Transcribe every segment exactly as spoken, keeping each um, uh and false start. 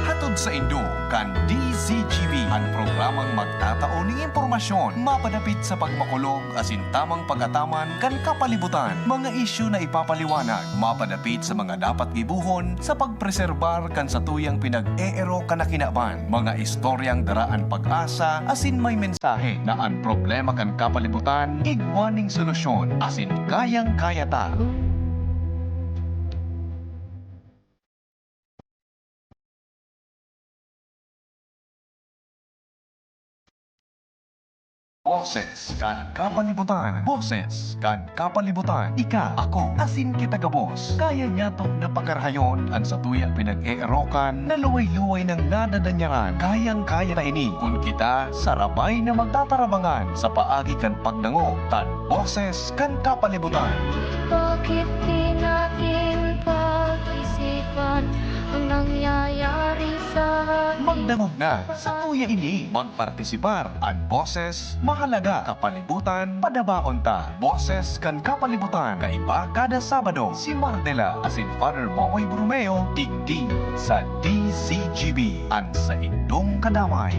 Hatod saindo kan D Z G B, an programang magtatao nin impormasyon mapadapit sa pagmakulog asin tamang pag-ataman kan kapalibutan, mga isyu na ipapaliwanag mapadapit sa mga dapat gibohon sa pagpreserbar kan satuyang pinag-eero kan kinaban, mga istoryang dara an pag-asa asin may mensahe na an problema kan kapalibutan igwa nin solusyon asin kayang-kaya ta. Boses kan kapalibutan. Boses kan kapalibutan. Ika, ako, asin kita gabos. Kaya niyatong na pakarahayon an satuyang pinag-eerokan na luway-luway nang nadadanyaran. Kayang-kaya ta ini kun kita sarabay na magtatarabangan sa paagi kan pagdangog kan Boses kan kapalibutan. Bakit di natin pag-isipan ang nangyayari sa atin? Magdangog na sa tuya ini. Magpartisipar. An boses, mahalaga. Kapalibutan, padabaon ta. Boses kan kapalibutan. Kaiba kada Sabado, si Mardela asin Father Momoy Borromeo, digdi sa D Z G B, an saindong kadamay.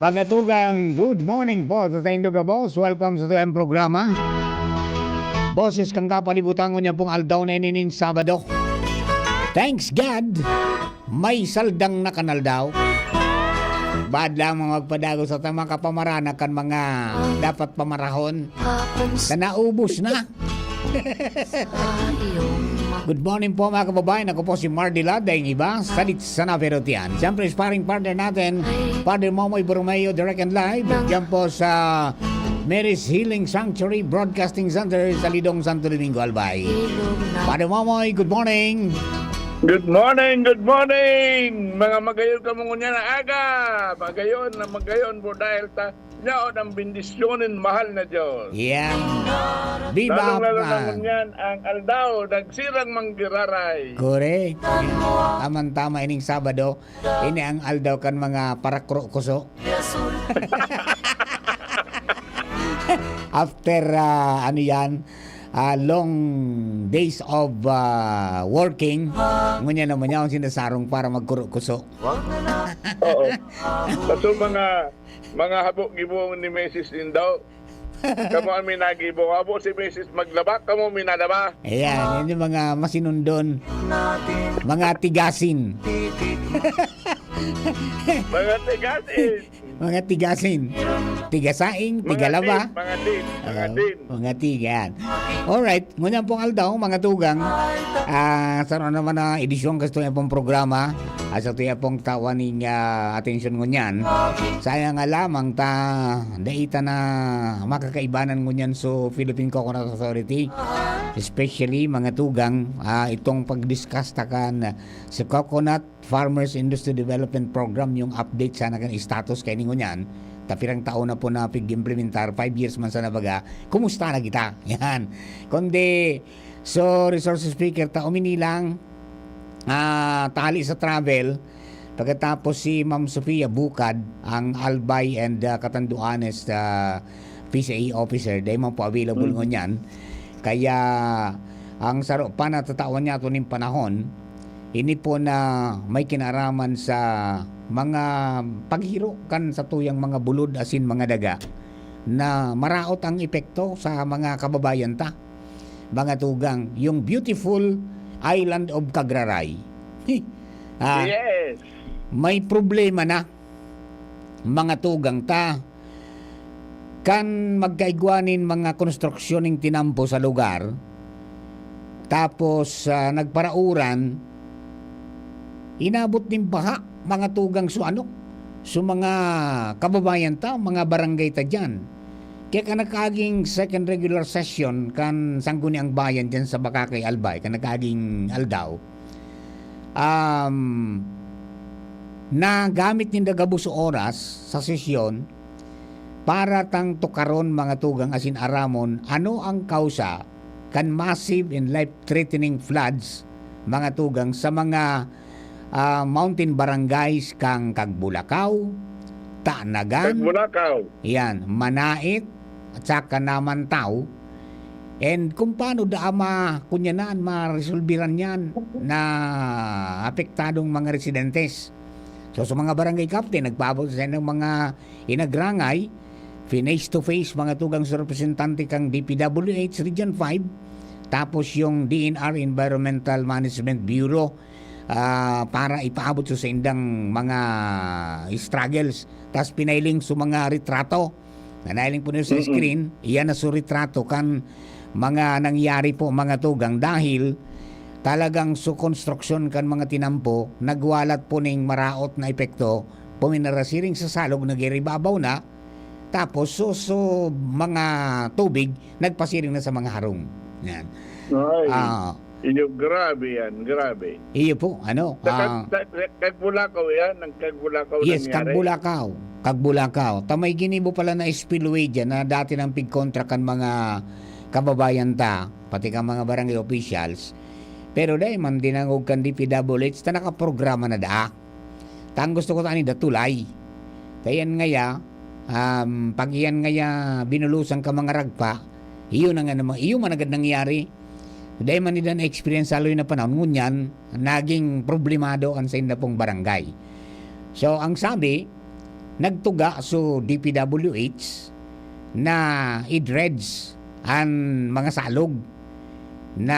Pagkatugang, good morning po sa saindo gabos. Welcome sa tuyang programa, Boses kan Kapalibutan, ngunyan pong aldaw na ini nin Sabado. Thanks God, may saldang na kan aldaw. Baad lamang magpadagos sa tama kapamarana kan mga dapat pamarahon. Na naubos na. Good morning po, mga kababayan. Ako po si Mardy Lad, daing iba, salit sa naperotian. Siyempre, sparring partner natin, Father Momoy Borromeo, direct and live. Diyan po sa Mary's Healing Sanctuary Broadcasting Center sa Lidong, Santo Domingo, Albay. Father Momoy, good morning. Good morning, good morning! Mga magayon kamo ngunyan na aga! Magayon na magayon po dahil ta yaon ang bendisyon nin mahal na Diyos. Yan. Viva, Lalong-lalo na ah, ngunyan ang aldaw, nagsirang manggiraray. Correct. Tamang-tama ining Sabado. Ini ang aldaw kan mga parakro-kuso. After, ah, ano yan, ah, long days of, ah, working, ngunyan naman niya ang sinasarong para magkuro-kuso. Oo. Kaso mga, mga habo gibohon ni Misis Indaw, kamo ang minagibo. Habo si Misis maglaba, kamo minalaba. Ayan, yan yung mga masinundon. Mga tigasin. Mga tigasin. Mga tigasin. Tigasaing, Mga tigalaba. tin, mga tin, mga Ah, tin. mga tigan. Alright, ngunyan pong aldaw, mga tugang. Ah, sa ano naman na edisyon kasto niya pong programa, at sa tuya pong tawan ning, ah, atensyon ngunyan. Sayang nga lamang ta, dai ta na makakaibanan ngunyan so Philippine Coconut Authority. Especially, mga tugang, ah, itong pag-discuss ta kan sa coconut Farmers Industry Development Program, yung update sana kan status kay ningon yan. Tapirang taon na po na pig-implementar, five years man sana baga. Kumusta na kita? Yan. Kundi, so, resource speaker, ta, umini lang, ah, tali sa travel, pagkatapos si Ma'am Sofia Bukad, ang Albay and, ah, Catanduanes, ah, P C A officer, dai man po available Mm. ngunyan. Kaya, ang saro pa na tatawan niya ito ning panahon, ini po na may kinaraman sa mga paghiro kan satuyang mga bulod asin mga daga na maraot ang epekto sa mga kababayan ta, mga tugang, yung beautiful island of Cagraray. Ah, Yes. may problema na, mga tugang ta. Kan magkaigwa nin mga konstruksyon ning tinampo sa lugar, tapos, ah, nagparauran, inabot nin baha, mga tugang, so ano, so mga kababayan ta, mga barangay ta diyan. Kaya kan nagkaaging second regular session kan Sangguniang Bayan diyan sa Bacacay, Albay, kan nagkaaging aldaw, um, nagamit ninda gabos oras sa sesyon para tang tukaron, mga tugang, asin aramon ano ang kausa kan massive and life-threatening floods, mga tugang, sa mga, ah, mountain barangays kan Cagbulacao, Tanagan, Cagbulacao. Yan, Manait, at saka Namantaw. And kung paano daa ma-, kunyanan, maresolbiran yan na apektadong mga residentes. So, sa mga barangay captain, nagpaabot sa inyong mga inagrangay, face to face, mga tugang, sa representante kang D P W H Region five, tapos yung D N R, Environmental Management Bureau, ah, para ipaabot sa indang mga struggles. Tas pinailing sa mga retrato. Na nailing po niyo sa Mm-mm. screen, iyan na su retrato kan mga nangyari po, mga tugang, dahil talagang su konstruksyon kan mga tinampo, nagwalat po ning maraot na epekto, puminarasiring sa salog, nagiribabaw na, tapos su, su mga tubig, nagpasiring na sa mga harong. Yan. Ay. Ah. Iyo, grabe yan, grabe. Iyo po, ano, Sa Kag-, ah, sa, sa Cagbulacao yan, ang Cagbulacao Yes, nangyari. Cagbulacao. Cagbulacao. Ta may ginibo pala na spillway dyan na dati nang pigkontra kan mga kababayan ta, pati kan mga barangay officials. Pero dai man dinangog kan D P W H ta nakaprograma na daa. Ta ang gusto ko ta ninda tulay. Kaya yan ngaya, um, pag iyan ngaya binulosan ka mga ragpa, iyo na nga naman, iyo man agad nangyari. Dai man nila na-experience sa haloy na panahon, ngunyan, naging problemado an sainda pong barangay. So, ang sabi, nagtuga so D P W H na i-dredge an mga salog na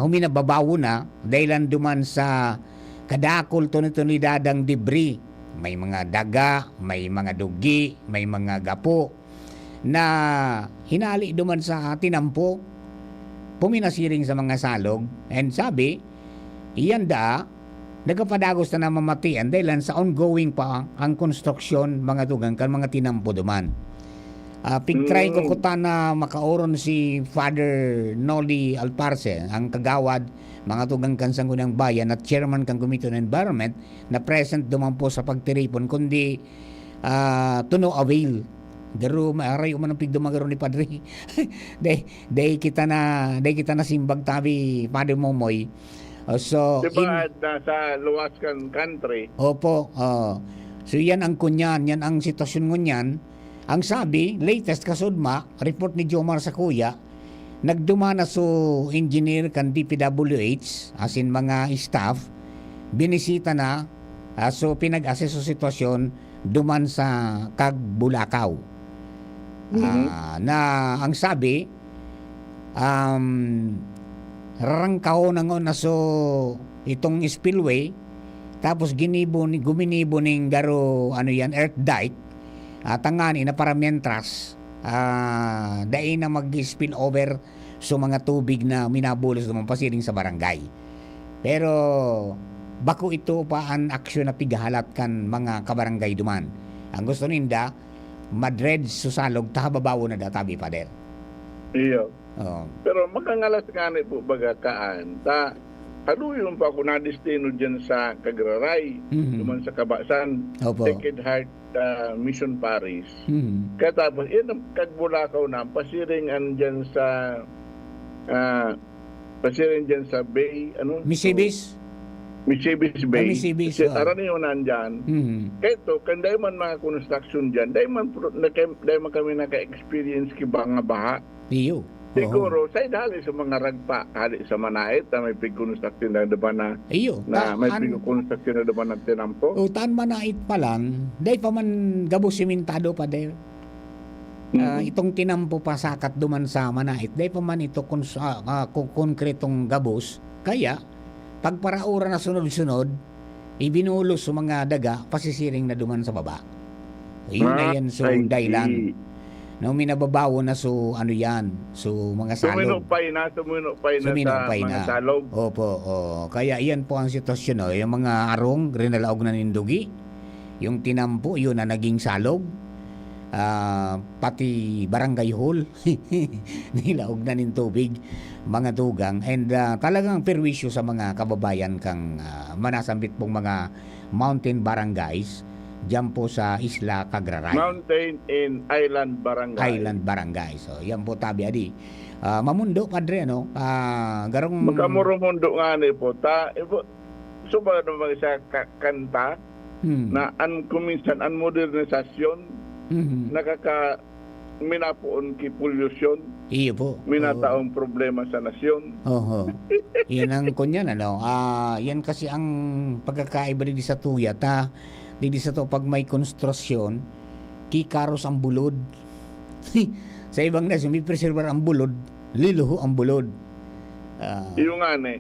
huminababaw na dahilan duman sa kadakul tuni-tunidadang debris. May mga daga, may mga dugi, may mga gapo na hinali duman sa tinampo, puminasiring sa mga salog. And sabi, iyan da, nagkapadagos na namamatian dahil sa ongoing pa ang konstruksyon, mga tugang, kan mga tinampo duman. Ah, pigtry ko Mm. kuta na makaoron si Father Noli Alparse, ang kagawad, mga tugang, kan Sangguniang Bayan at chairman kan Committee on Environment, na present duman po sa pagtiripon, kundi, ah, to no avail. Garo, maaray, uman ang pigdumagaro ni Padre. Dai, dai kita na, dai kita nasimbag tabi, Padre Momoy. Uh, so, Di ba, in- nasa luwas kan country? Opo, oh. So, yan ang kunyan, yan ang sitwasyon ngunyan. Ang sabi, latest kasudma, report ni Jomar Sakuya, nagduman na so engineer kan D P W H, asin mga staff, binisita na, ah, so pinag-assess so sitwasyon duman sa Cagbulacao. Mhm. Ah, na ang sabi, um, rarangkaw na ngon na so itong spillway, tapos ginibo ni, guminibo ning garo, ano yan, earth dike, ah, tangani na para mientras, ah, dai na mag-spill over so mga tubig na minabulos duman pasiring sa barangay. Pero bako ito pa an aksyon na pighahalat kan mga kabarangay duman. Ang gusto ninda, madredge so salog ta hababawon na da, tabi, Pader. Iyo. Oo. Pero makangalas ngani po baga kaan, ta haluyon pa ako nadestino diyan sa Cagraray, Mhm. duman sa Kabasan, Opo. Sacred Heart, ah, Mission Parish. Mhm. Katapos, yan ang kagbulakaw na, pasiring an diyan sa, ah, pasiring diyan sa Bay, ano? Misibis? Misibis Ah, Bay. Misibis, Kasi oo. Taraniyo nandyan. Mhm. Kaito, kan dai man mga construction dyan, dai man pro-, naka-, dai man kami naka-experience ki mga baha. Iyo. Oo. Siguro, sa hali sa mga ragpa, hali sa Manait, na may pigkonstruksyon na duman na, Iyo. na Ta-, may an-, pigkonstruksyon na duman na tinampo. O, tan Manait pa lang, dai pa man gabos simentado, Pader. Ah, Mm. itong tinampo pa sakat duman sa Manait, dai pa man ito kons-, ah, ah, kon-, konkretong gabos. Kaya, pagparaora na sunod-sunod, ibinulos sa mga daga, pasisiring na duman sa baba. Yun na Ah, yan, so, I see. dahilan. No, minababaw na, so, ano yan, so, mga salog. Suminupay na, suminupay na sa Suminupay mga na. salog. Opo, oo. Kaya yan po ang sitwasyon, no? Yung mga arong, rinalaog na nin dugi. Yung tinampo, yun na naging salog. Ah, pati barangay hall, nilaog na nin tubig, mga tugang. And, ah, talagang perwisyo sa mga kababayan kang, ah, manasambit pong mga mountain barangays diyan po sa Isla Cagraray. Mountain and Island Barangay. Island Barangay. So, yan po, tabi, adi. Ah, mamundo, Padre, ano? Ah, garong Baka murumundo nga ni po. Ta, ipo, so ba naman sa ka-, kanta Hmm. na an, kuminsan, an modernisasyon Mhm. nakaka-, minapoon ki polusyon, Iyo po. minataong Oo. problema sa nasyon. Oho. Yan ang kunyan, ano? Ah, yan kasi ang pagkakaiba digdi sa tuya, ta, digdi sa to, pag may konstruksyon, kikaros ang bulod. Sa ibang nasyon, may preservar ang bulod, liluho ang bulod. Ah, Iyo nga ni.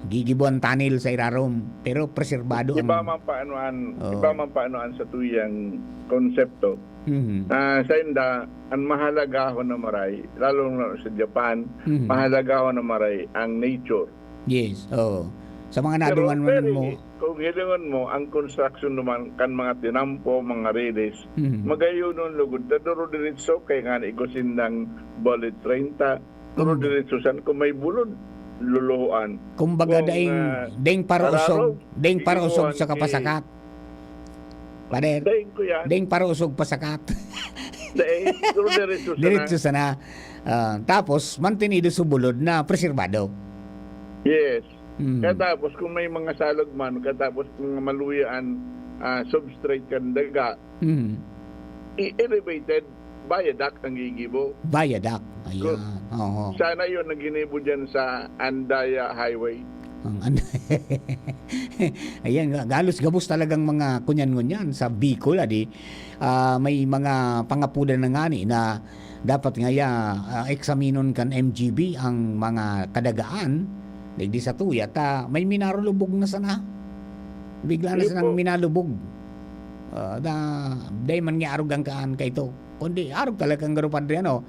gigibo ang tunnel sa irarom, pero preserbado Iba ang man paano an, Oo. iba man paano an sa tuyang konsepto. Mhm. Ah, sa inda, an mahalagahon na maray, lalo na sa Japan, Mhm. mahalagahon na maray ang nature. Yes, oo. Sa mga Pero nadungan mo very, kung hilingon mo, ang construction naman kan mga tinampo, mga rilis, Mhm. magayonon lugod ta duro-diretso, kaya nga na igwa sindang bullet train ta, Pero Kum- diretso san, kung may bulod, luluhoan. Kumbaga, Kung, daing, ah, daing parausog, araw, daing parausog iiwan sa ki kapasakat. Pader, Daing ko yan. daing parausog pasakat. Daing, pero diretso sana. Diretso sana. Ah, tapos, mantenido sa bulod na preserbado. Yes. Mm. Katapos, kung may mga salog man, katapos kung maluya an, ah, substrate kan daga, Mm. i-, elevated viaduct ang gigibo. Viaduct, ayan. Good. Oo. Sana yun ang ginibo dyan sa Andaya Highway. Ang an-, ayan, ga-, galos gabos talagang mga kunyan-ngunyan sa Bicol, adi. Ah, may mga pangapudan na ngani na dapat ngaya, ah, eksaminon kan M G B ang mga kadagaan, digdi sa tuya, ta may minarulubog na sana. Bigla na Iyo sanang po. minalubog. Ah, da, dai man nga arog ang kaan kaito. Kundi arog talaga ang garo, Padre, ano?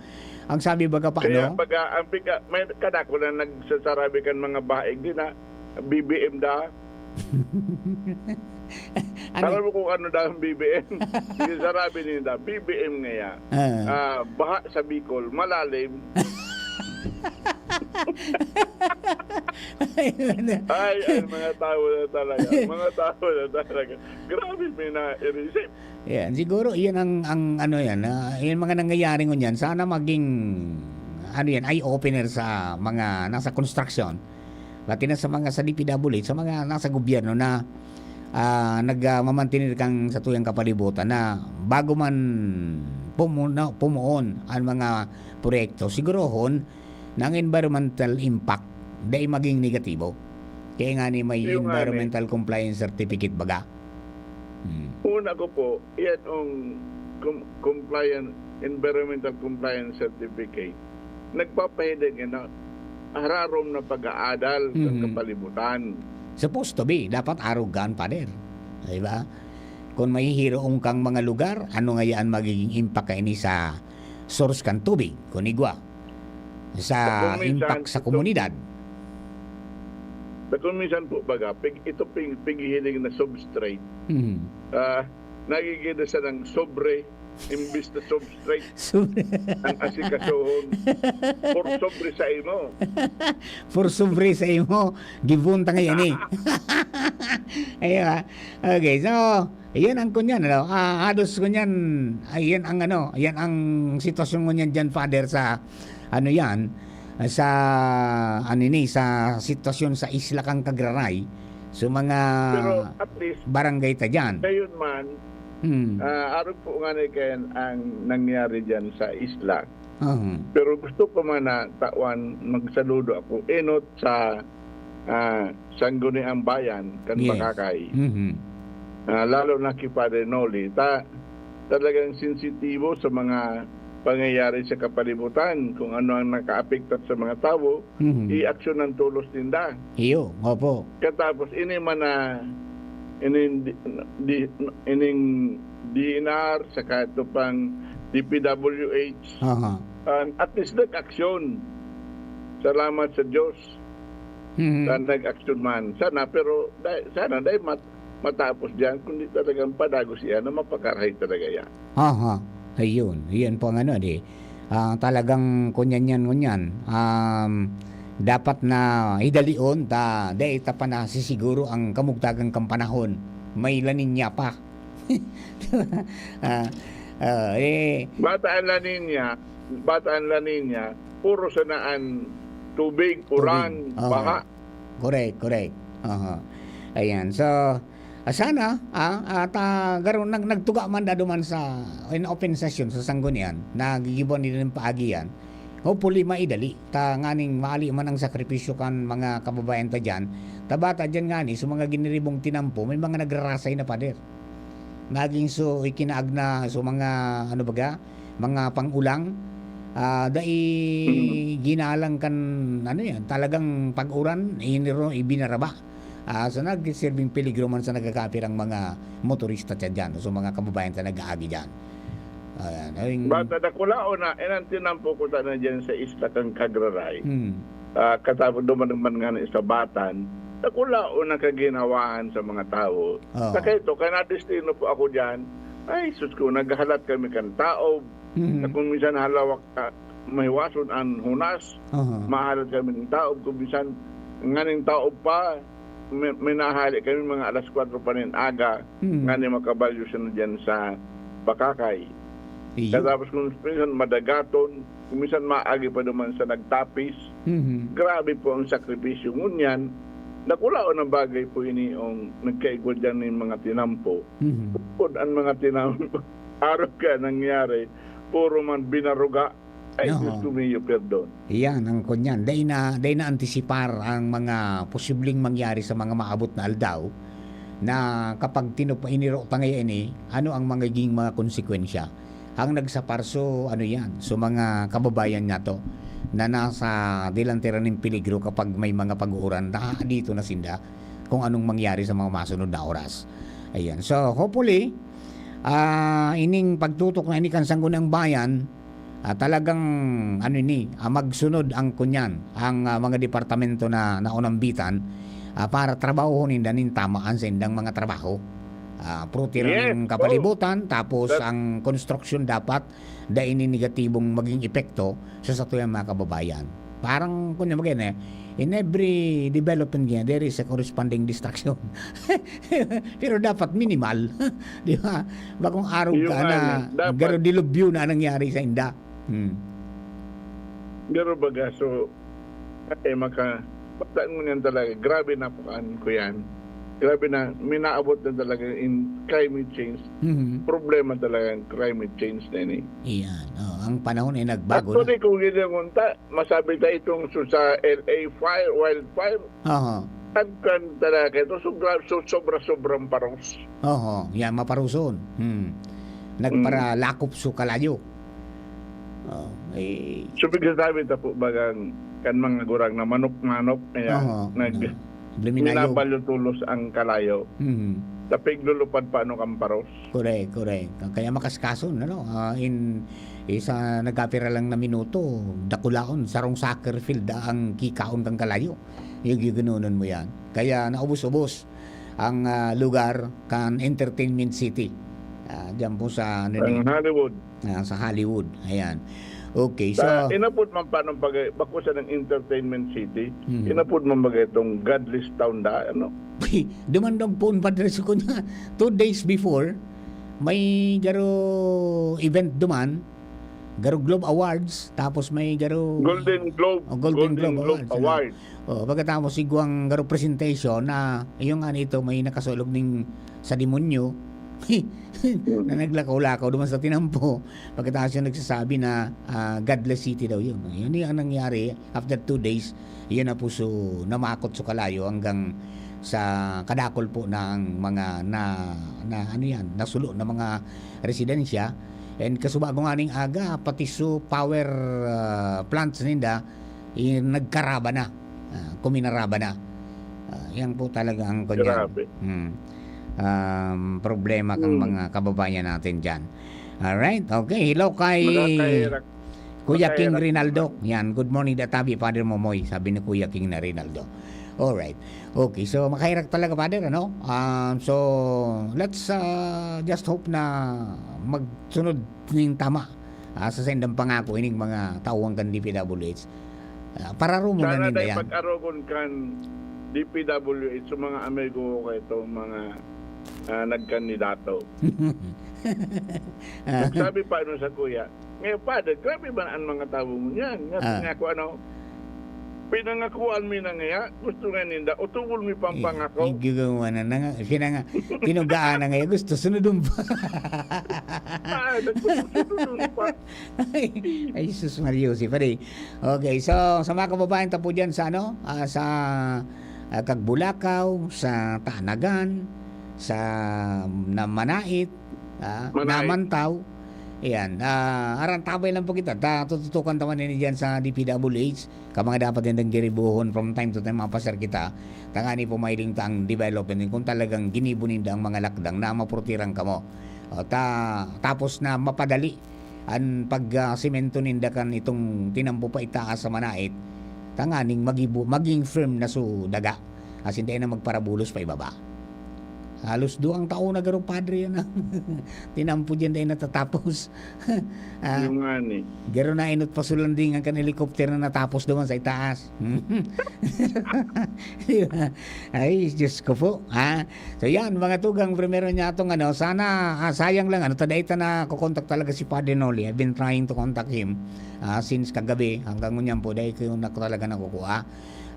Ang sabi baga pa, Kaya no? baga, ang pika-, may kadako na nagsasarabi kan mga baig din, ha? B B M da. Ano? Alam mo kung ano daw ang B B M? Yung sarabi nila, B B M ngaya. Ah. Ah, baha sa Bicol, malalim. Ayun na. Ay, ay, mga tao na talaga. Mga tao na talaga. Grabe, may na-receive. Yan, siguro, yan ang, ang ano yan, ah, yung mga nangyayari ngunyan, sana maging, ano yan, eye-opener sa mga nasa construction. Pati na sa mga sa D P W H, sa mga nasa gobyerno na, ah, nag, ah, mamantener kang sa tuyang kapalibutan na bago man pumuna-, pumuon ang mga proyekto, sigurohon na ang environmental impact dai maging negatibo. Kaya nga ni may Yung nga ni. environmental compliance certificate baga. Hmm. Una ko po, yan ang com-, compliance, environmental compliance certificate. Nagpapahiling yan na hararom na pag-aadal sa Mhm. kapalibutan. Supposed to be, dapat arugan, Pader. Di ba? Kung mahihiroong kang mga lugar, ano ngaya ang magiging impact kaini sa source kan tubig, kung igwa? Sa Kung minsan, impact sa kung komunidad. Sa kung minsan po, baga, pig-, ito pig-, pighihiling na substrate. Mhm. Ah, nagiging na siya ng sobre imbis na substrate Sobre. Ang asikasuhon. For sobre sa imo. For sobre sa imo. Gibon ta ngayon eh. Ayun ah. Okay, so, yan ang kunyan, ano? Ah, halos kunyan, ayan ang ano, yan ang sitwasyon kunyan dyan, Father, sa, ano yan, sa, ano ni, sa sitwasyon sa isla kang Kagraray. So, mga Pero at least, barangay ta dyan. Ngayon man, Hmm. Ah, arog po nga ni Ken ang nangyari diyan sa isla. Aha. Pero gusto ko man na tawan, magsaludo ako enot sa, ah, Sangguniang Bayan kan Yes. Bakakay. Mhm. Ah, lalo na kay Father Noli. Ta-, talagang sensitibo sa mga pangyayari sa kapalibutan, kung ano ang nakaapekto sa mga tawo, Mhm. i-aksyonan tolos ninda. Iyo, opo. Katapos, ini man na, ining di, di, ining D N R, saka ito pang D P W H, Aha. um, at least nag-aksyon. Salamat sa Diyos Mhm. na nag-aksyon man. Sana, pero dahil, sana dahil mat-, matapos diyan, kundi talagang padagos iyan na mapakarahay talaga yan. Aha. Ayun. Iyan po ang ano, di. Ah, talagang kunyan yan, kunyan. Um, dapat na hidalion ta, dai ta pa nasisiguro ang kamugtagan kan panahon. May La Niña pa. Ah, ah, eh. Bata ang La Niña, bata ang La Niña, puro sanaan tubig, Tubig. ulan, Oo. baha. Correct, correct. Aha. Ayan. So, ah, sana, ah, at, ah, garo-, nag-, nagtuga man da duman sa, in open session sa Sanggunian, nagigibuan nila ng paagi yan. Hopefully, maidali. Ta nganing maali man ang sakripisyo kan mga kababayan ta dyan. Ta bata dyan ngani, so mga giniribong tinampo, may mga nagrarasay na, Pader. Naging so, ikinaag na, so mga, ano baga, mga pang-ulang, ah, dai Mm. ginalang kan, ano yan, talagang pag-uran, iniro, ibinaraba. Ah, so nagsisilbing peligro man sa nagkakapirang mga motorista ta dyan, so mga kababayan ta nag-aagi dyan. Ayan, ayun. Bata, dakulaon na, eh, ang tinampo ko sana dyan sa isla kang Kagraray. Hmm. Ah, katapos duman naman nga na sa Batan, dakulaon na kaginawahan sa mga tao. Oo. Sa kaito, kaya nadestino po ako dyan, ay, sus ko, naghahalat kami kan taob, Mhm. na kung minsan halawak ka, mahiwason ang hunas, Aha. mahalat kami ng taob, kung minsan nganing taob pa, may, may nahali kami mga alas kwatro pa nin aga, Hmm. ngani makabalyo siya na dyan sa Bakakay. Iyo. Tapos kung minsan madagaton, kung minsan maagi pa naman sa nagtapis, Mhm. grabe po ang sakripisyo. Ngunyan, nakulaon ang bagay po ini ang nagkaigwa dyan ng mga tinampo. Mhm. Bukod ang mga tinampo, araw ka nangyari, puro man binaruga. Ay, Oho. Diyos ko mio, perdon. Iyan ang kunyan. Dai na, dai na antisipar ang mga posibleng mangyari sa mga maabot na aldaw na kapag tinupa-, iniro pa ngayon ini, ano ang magiging mga konsekwensya? Ang nagsaparso, ano yan, so mga kababayan nga to, na nasa delantera ng peligro kapag may mga pag-uuran, na dito na sinda kung anong mangyari sa mga masunod na oras. Ayan. So, hopefully, ah, ining pagtutok na ini kan Sangguniang Bayan, ah, talagang, ano ini, ah, magsunod ang kunyan, ang, ah, mga departamento na naunambitan, ah, para trabahohon ninda nin tamaan sa indang mga trabaho. Ah, pruti Yes, ng oo. Kapalibutan, tapos That ang konstruksyon dapat dai nin negatibong maging epekto sa satuyang mga kababayan. Parang, kunya, magin, eh, in every development niya, there is a corresponding destruction. Pero dapat minimal. Di ba? Bakong arog Yung ka na, ano, dapat garo dilubyo na nangyari sa inda. Hmm. Garo baga, so, eh, maka-, basta mo niyan talaga, grabe na po, ano ko yan. Grabe na, minaabot na talaga in climate change. Mhm. Problema talaga ang climate change na ini. Iyan. Oh, ang panahon ay nagbago Actually, na. Kung hindi mo ta, masabi ta itong su-, sa L A fire, wildfire, Aha. Nagkan talaga ito, so, gra-, so, sobra-sobrang paros. Oho, yan, maparuson. Hmm. Nagparalakop so kalayo. Oh, eh. So, pigsasabi ta po bagang kan mga gurang na manok-manok, kaya Oho, nag-, na. Luminayo. Minabalyo tulos ang kalayo. Mhm. Sa piglulupad pa, ano, kan paros. Correct, correct. Kaya makaskason, ano, ah, in, isa nagkapira lang na minuto, dakulaon, sarong soccer field, ah, ang kikaon kang kalayo. Yung giganonon mo yan. Kaya naubos-ubos ang, ah, lugar kan entertainment city. Ah, diyan po sa, ano ni, Ang Hollywood. ah, sa Hollywood. Ayan. Okay, so, Sa, inapod man pa ng pag-, bako sa ng entertainment city, Mhm. inapod man bagay itong godless town da, ano? Dumandog po, Padre, sa kunya, two days before, may garo event duman, garo Globe Awards, tapos may garo Golden Globe, Oh, Golden Globe Globe Awards, ano? Award. Oh, pagkatapos igwang garo presentation na yung nga nito may nakasulog ning sa demonyo na naglakaw-lakaw duman sa tinampo. Pagkatapos yung nagsasabi na, ah, godless city daw yun. Yun yung nangyari after two days. Yun na po, so, namakot sa kalayo hanggang sa kadakol po ng mga na, na ano yan, nasulo na mga residensya. And kasubago nga ning aga, pati so power, ah, plants ninda, eh, nagkaraba na. Ah, kuminaraba na. Ah, yan po talaga ang kunya. Grabe. Hmm. Um, problema kang Hmm. mga kababayan natin dyan. Alright, okay. Hello kay Makakahirak. Kuya King Makahirap Rinaldo. Yan, good morning, Databi, Father Momoy, sabi ni Kuya King na Rinaldo. Alright. Okay, so makahirak talaga, Father, ano? Um, so, let's, uh, just hope na magsunod ning tama, ah, sa saindang pangako ining mga tauhan kan D P W H. Ah, pararumo na Sana ninda dahil yan. pag-arogon kan D P W H sa mga amigo ko kayo itong mga ah, nagkandidato. Ah, Sabi pa nun sa kuya, "Ngayon, Father, grabe ba ang mga tao mo niyan?" Nga, Ah. nga ako, ano, pinangakuan mi na ngaya, gusto nga ninda, utubol mi pang pangako. Igagawa na na nga. Siya na nga, tinugaan na nga. Gusto, sunodon pa. Ah, nagsusunod pa. Ay, ay, sus, Mario, si Pare. Okay, so, sa mga kababayan ta po dyan sa, ano, ah, sa, ah, Kagbulakaw, sa Tanagan, sa, na Manait, ah, Manait. Namantaw. Ayan, ah, arantabay lang po kita. Ta, tututukan ta man ini dyan sa D P W H. Ka mga dapat nindang giribuhon from time to time, mapasar kita. Tangani po mailing ta ang development. Kung talagang ginibo ninda ang mga lakdang na mapurtiran kamo. O, ta, tapos na mapadali an pag, ah, semento ninda kan itong tinampo pa itaas sa Manait, tanganing magibo-, maging firm na so daga. Asin dai na magparabulos pa ibaba. Halos duwang taon na garo, Padre, yan, ah. Tinampo diyan, dai natatapos. Ah, Yung nga ni. garo na inot pa so landingan kan helicopter na natapos duman sa itaas. Di ba? Ay, Diyos ko po, ha? So yan, mga tugang, primero niya itong ano, sana, ah, sayang lang, ano, ta dai ta nakokontak talaga si Padre Noli. I've been trying to contact him, ah, since kagabi, hanggang ngunyan po, dai ko na talaga nakukuha.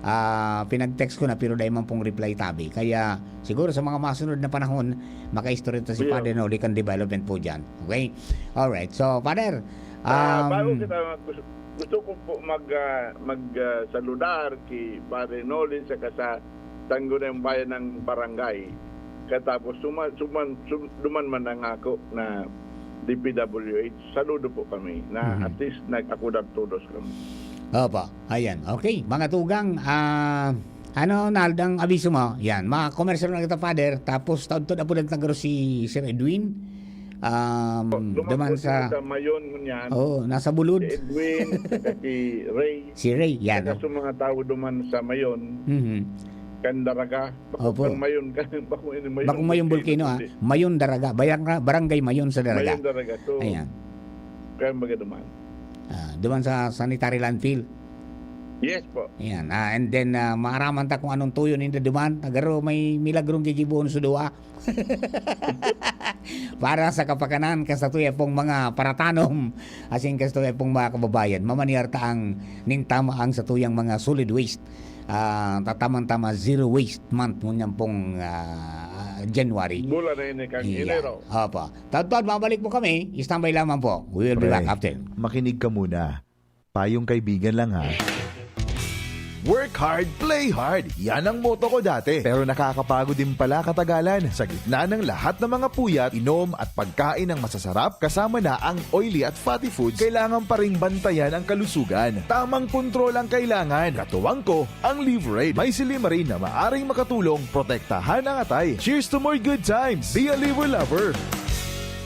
Ah, pinag-text ko na, pero dai man pong reply tabi. Kaya, siguro sa mga masunod na panahon, makaistorya ta si Yeah. Padre Noli kan development po dyan. Okay? Alright. So, Father, Ah, um, bago kita, gusto, gusto ko po mag, ah, mag, ah, saludar kay Padre Noli saka sa Sangguniang Bayan ng Barangay. Katapos, suma-, suman-, sum-, duman man ang ako na D P W H. Saludo po kami na Mhm. at least nag-akudar todos kami. Opo, ayan. Okay, mga tugang, ah, ano, Nald, ang abiso mo? Yan, mga commercial na kita, Father. Tapos, taon-taon na po nagtagro si Sir Edwin. Um, Duman duman po sa, sa Mayon, ngunyan. Oo, nasa Bulud. Si Edwin, saka si Ray. Si Ray, yan. Saka sa mga tao duman sa Mayon, Mhm. kan Daraga. Opo. Kan Mayon, kan, bakong ini Mayon. Bakong Mayon Volcano, ah. Mayon Daraga. Bayang-, Barangay Mayon sa Daraga. Mayon Daraga. So, Ayan. kaya magduman. Ah, duman sa sanitary landfill. Yes po. Ayan. Ah, and then, ah, maaraman ta kung anong tuyo ninda duman. Nagaro may milagrong gigibohon sa duwa. Para sa kapakanan, kasta tuya pong mga paratanom, asin kasta tuya pong mga kababayan, mamaniar ta ang nintama ang sa tuyang mga solid waste. Ah, tatamang-tama, zero waste month, ngunyan pong, ah, January. Bulan na ini kan Iya. Enero. Opo. Taon-taon, mabalik po kami. Standby lamang po. We will be Pre, back after. Makinig ka muna. Payong kaibigan lang, ha. Work hard, play hard. Yan ang motto ko dati. Pero nakakapagod din pala katagalan. Sa gitna ng lahat ng mga puyat, inom at pagkain ng masasarap, kasama na ang oily at fatty foods, kailangan pa ring bantayan ang kalusugan. Tamang kontrol ang kailangan. Katuwang ko, ang Liverade. May silymarin na maaring makatulong protektahan ang atay. Cheers to more good times! Be a Liver Lover!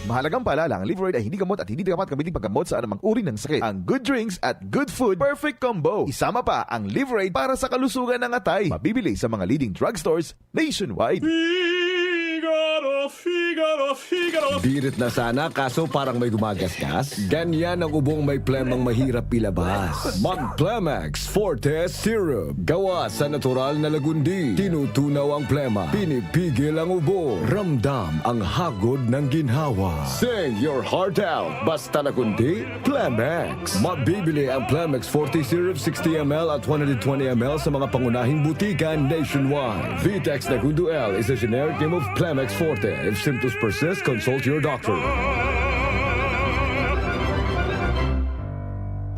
Mahalagang paalala, ang Liverade ay hindi gamot at hindi dapat gamitin paggamot sa anumang uri ng sakit. Ang good drinks at good food, perfect combo. Isama pa ang Liverade para sa kalusugan ng atay. Mabibili sa mga leading drugstores nationwide. Figaro, Figaro, Figaro. Birit na sana, kaso parang may gumagasgas. Ganyan ang ubong may plemang mahirap ilabas. Mag Plemex Forte Syrup. Gawa sa natural na lagundi. Tinutunaw ang plema. Pinipigil ang ubo. Ramdam ang hagod ng ginhawa. Sing your heart out. Basta lagundi, Plemex. Mabibili ang Plemex Forte Syrup sixty M L at one hundred twenty M L sa mga pangunahing butika nationwide. Vitex Negundo L is a generic name of Plemex Forte. If symptoms persist, consult your doctor.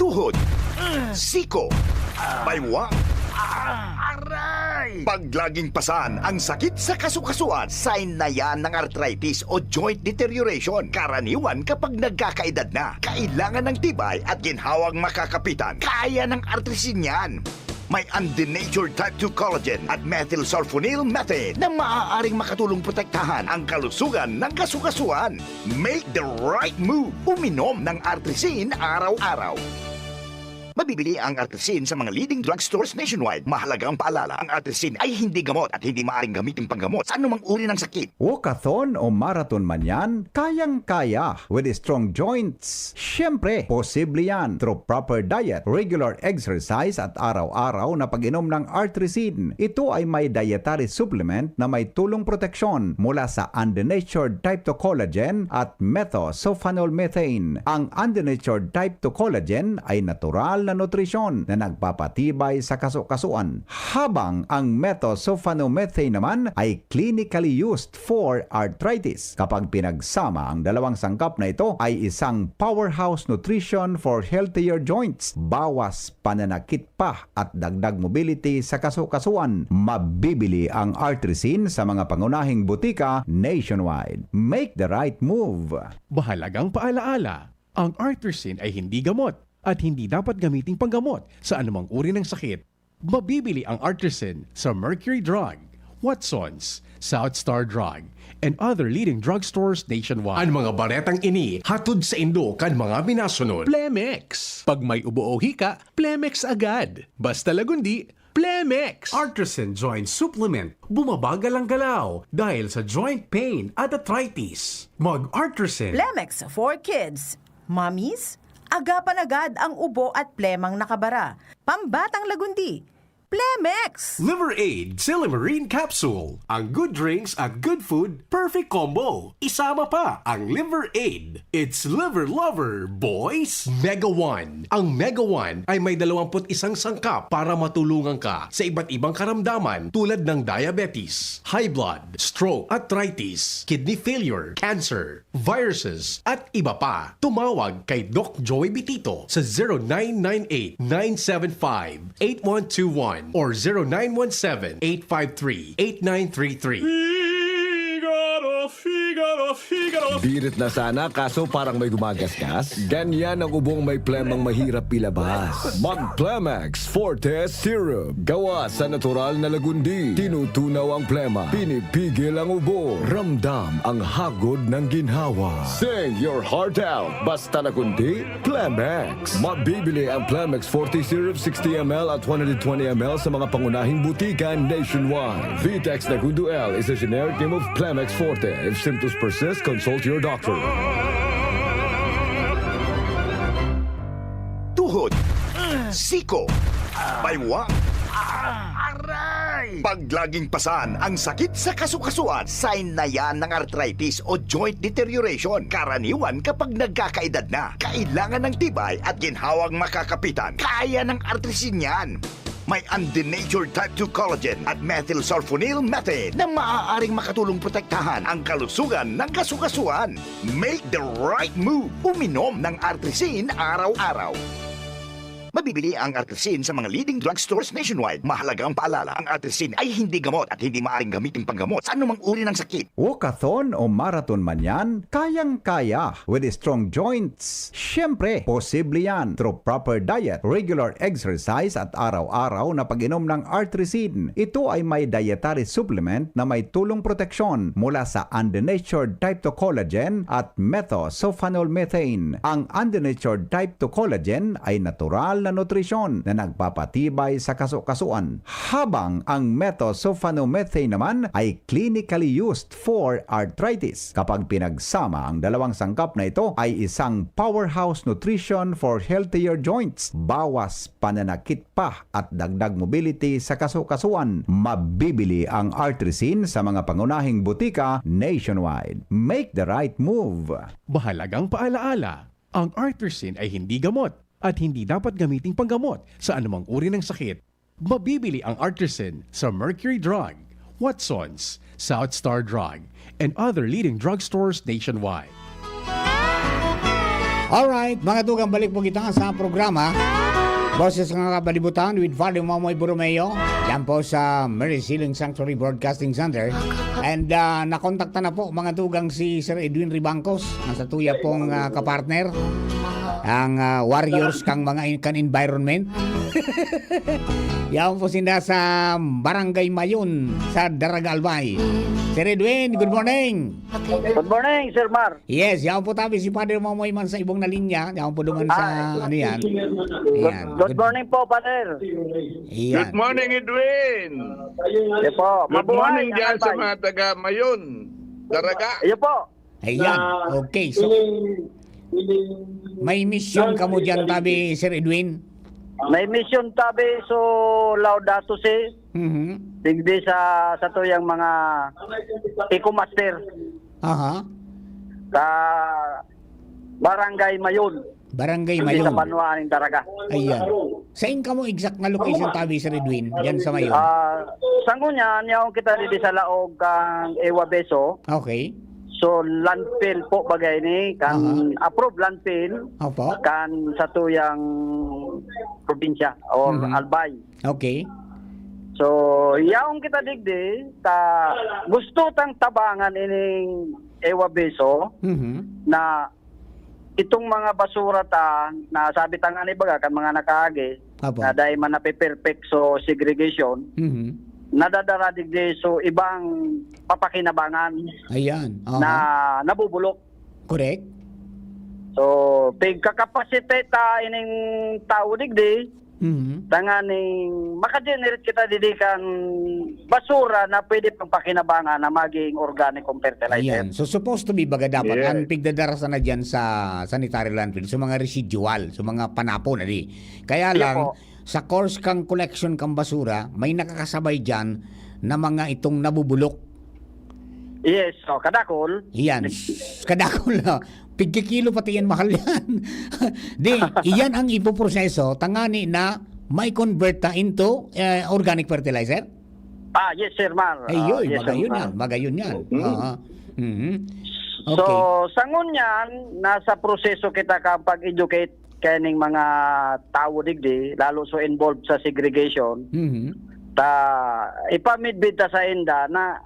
Tuhod, siko, baywang, aray! Paglaging pasan ang sakit sa kasukasuan, sign na yan ng arthritis o joint deterioration. Karaniwan kapag nagkakaedad na, kailangan ng tibay at ginhawang makakapitan. Kaya ng artrisin yan. May undenatured type two collagen at methylsulfonyl methane na maaaring makatulong protektahan ang kalusugan ng kasukasuan. Make the right move. Uminom ng Artrisin araw-araw. Mabibili ang Artrisin sa mga leading drugstores nationwide. Mahalagang paalala, ang Artrisin ay hindi gamot at hindi maaaring gamitin panggamot sa anumang uri ng sakit. Walkathon o marathon man yan, kayang-kaya with strong joints. Siyempre, posible yan through proper diet, regular exercise at araw-araw na pag-inom ng Artrisin. Ito ay may dietary supplement na may tulong proteksyon mula sa undenatured type two collagen at methylsulfonyl methane. Ang undenatured type two collagen ay natural na nutrisyon na nagpapatibay sa kasukasuan, habang ang methylsulfonyl methane naman ay clinically used for arthritis. Kapag pinagsama, ang dalawang sangkap na ito ay isang powerhouse nutrition for healthier joints. Bawas pananakit pa at dagdag mobility sa kasukasuan. Mabibili ang Artrisin sa mga pangunahing butika nationwide. Make the right move. Mahalagang paalaala, ang Artrisin ay hindi gamot at hindi dapat gamiting panggamot sa anumang uri ng sakit. Mabibili ang Artrisin sa Mercury Drug, Watson's, South Star Drug, and other leading drugstores nationwide. An mga baretang ini hatod saindo kan mga minasunod. Plemex. Pag may ubo o hika, Plemex agad. Basta lagundi, Plemex. Artrisin Joint Supplement. Bumabagal ang galaw dahil sa joint pain at arthritis. Mag Artrisin. Plemex for kids. Mommies, agapan agad ang ubo at plemang nakabara. Pambatang lagundi. Plemex! Liver Aid Silymarin Capsule. Ang good drinks at good food, perfect combo. Isama pa ang Liver Aid. It's Liver Lover, boys! Mega One. Ang Mega One ay may dalawampu't isang sangkap para matulungan ka sa iba't ibang karamdaman, tulad ng diabetes, high blood, stroke, arthritis, kidney failure, cancer, viruses, at iba pa. Tumawag kay Doc Joey Bitito sa zero nine nine eight, nine seven five, eight one two one or zero nine one seven, eight five three, eight nine three three. Figaro, Figaro, Figaro. Birit na sana, kaso parang may gumagasgas. Ganyan ang ubong may plemang mahirap ilabas. Mag Plemex Forte Syrup. Gawa sa natural na lagundi. Tinutunaw ang plema. Pinipigil ang ubo. Ramdam ang hagod ng ginhawa. Sing your heart out. Basta lagundi, Plemex. Mabibili ang Plemex Forte Syrup sixty M L at one hundred twenty M L sa mga pangunahing butika nationwide. Vitex Negundo L is a generic name of Plemex Forte. If symptoms persist, consult your doctor. Tuhod, siko, baywang, aray! Pag laging pasan ang sakit sa kasukasuan, sign na yan ng arthritis o joint deterioration. Karaniwan kapag nagkakaedad na, kailangan ng tibay at ginhawang makakapitan. Kaya ng Artrisin yan. May undenatured type two collagen at methylsulfonyl methane na maaaring makatulong protektahan ang kalusugan ng kasukasuan. Make the right move. Uminom ng Artrisin araw-araw. Mabibili ang Artrisin sa mga leading drugstores nationwide. Mahalagang paalala, ang Artrisin ay hindi gamot at hindi maaaring gamitin panggamot sa anumang uri ng sakit. Walkathon o marathon man yan, kayang-kaya with strong joints. Siyempre, posible yan through proper diet, regular exercise at araw-araw na pag-inom ng Artrisin. Ito ay may dietary supplement na may tulong proteksyon mula sa undenatured type two collagen at methylsulfonyl methane. Ang undenatured type two collagen ay natural na nutrisyon na nagpapatibay sa kaso-kasuan, habang ang methoxyphenomethaine naman ay clinically used for arthritis. Kapag pinagsama, ang dalawang sangkap na ito ay isang powerhouse nutrition for healthier joints, bawas pananakit pa at dagdag mobility sa kaso-kasuan. Mabibili ang Artrisin sa mga pangunahing butika nationwide. Make the right move! Mahalagang paalaala, ang Artrisin ay hindi gamot at hindi dapat gamiting panggamot sa anumang uri ng sakit. Mabibili ang Artrisin sa Mercury Drug, Watsons, South Star Drug, and other leading drugstores nationwide. Alright, mga tugang, balik po kita sa programa Boses ng Kabalibutan with Father Momoy Borromeo. Yan po sa Mary Ceiling Sanctuary Broadcasting Center. And ah, nakontakta na po, mga tugang, si Sir Edwin Ribangcos, ang satuya pong ah, kapartner, ang ah, warriors kang mga kan environment. Yaon po sinda sa Barangay Mayon, sa Daraga, Albay. Sir Edwin, good morning. Good morning, Sir Mar. Yes, yaon po tabi si Father Momoy man sa ibong na linya. Yaon po duman sa, Ah, ano yan? Good, Ayan. good Good, morning po, Father. Ayan. Good morning, Edwin. Iyo po, Good mabuhay morning ang dyan sa Albay. mga taga Mayon, Daraga. Iyo po. Ayan. Na Okay, so, ining, ining may mission kamo dyan, tabi, Sir Edwin? May mission tabi, so Laudato Si, Mhm. digdi sa, sa tuyang mga Eco Master Aha. sa Barangay Mayon. Barangay Hindi sa Mayon. Banwaan ng Daraga. Ayan. Sain kamo exact na location, tabi, Sir Edwin? Diyan sa Mayon? Ah, sa ngunyan, yaon kita didi sa laog kang Ewa Beso. Okay. So, landfill po bagay ni, kan Aha. approved landfill, Opo. kan sa tuyang probinsya or Mhm. Albay. Okay. So, yaon kita digdi, ta, gusto tang tabangan ining Ewa Beso Mhm. na itong mga basura ta, na sabi ta nga ni baga, kan mga nakaagi, Apo. na dahil man nape-perfect so segregation, Mhm. nadadara digdi so ibang papakinabangan Ayan. Aha. na nabubulok. Correct. So, pigkakapacitate ta ining tao digdi, Mhm. tanganing maka-generate kita didi kan basura na pwede pang pakinabangan na maging organic kong fertilizer. Ayan. So, supposed to be, baga dapat, Yes. ang pigdadara sana dyan sa sanitary landfill, sa mga residual, sa mga panapon, adi. Kaya Iya lang, po. sa course kang collection kang basura, may nakakasabay dyan na mga itong nabubulok. Yes, so, kadakol. Iyan. Kadakol na. Pigkikilo pati yan, mahal yan. Di, iyan ang ipoproseso, tangani na may convert ta into eh, organic fertilizer? Ah, yes, Sir Mar. Ay, Ah, yoy, yes, Sir magayon Mar. yan, magayon yan. Mm. Aha. Mhm. So, Okay. sa ngunyan, nasa proseso kita kapag-educate kaning mga tawo digdi, lalo so involved sa segregation, Mhm. ta ipamidbid ta sa inda na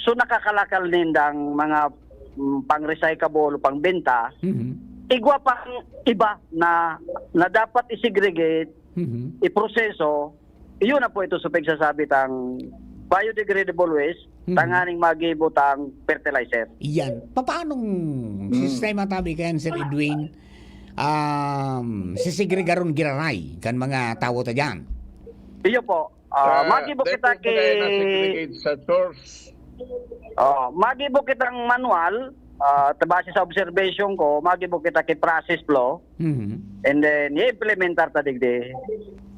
so nakakalakal nindang mga, mm, pang-recyclable o pangbenta, Mhm. igwa pang iba na, na dapat i-segregate, Mhm. iproseso, iyon na po ito sa pagsasabi tang biodegradable waste, Mhm. tanganing magibo tang fertilizer. Iyan. Papaanong Mm. sistema tabi kayan, Sir Edwin? Um, sisegregaron giraray kan mga tawo ta diyan? Iyo po. Ah, Sa magibo kita depot po kayo ki na-segregate sa source? Oh, magibo kitang manual, ah, ta-, base sa observation ko, magibo kita ki process flow, Mhm. and then i-implementar ta digdi.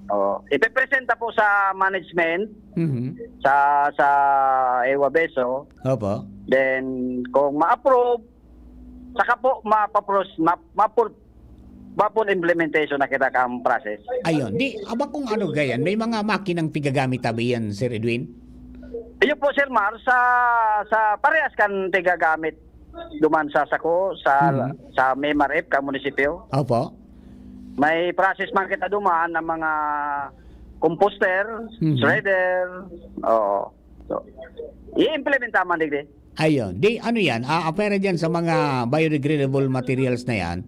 Oh, ipepresenta po sa management, Mhm. sa, sa Ewa Beso. Opo. Then, kung ma-approve, saka po mapapros-, ma-, mapul-, mapul implementation na kita kang process. Ayun. Di, aba kung ano gayan, may mga makinang pigagamit tabi yan, Sir Edwin? Iyo po, Sir Mar, sa, sa parehas kan pigagamit duman sa sako, sa, Mhm. sa M R F, ka munisipyo. Opo. May process man kita duman ng mga composter, Mhm. shredder, oo. So, i-implementa man digdi. Ayun. Di, ano yan? Ah, apera dyan sa mga biodegradable materials na yan,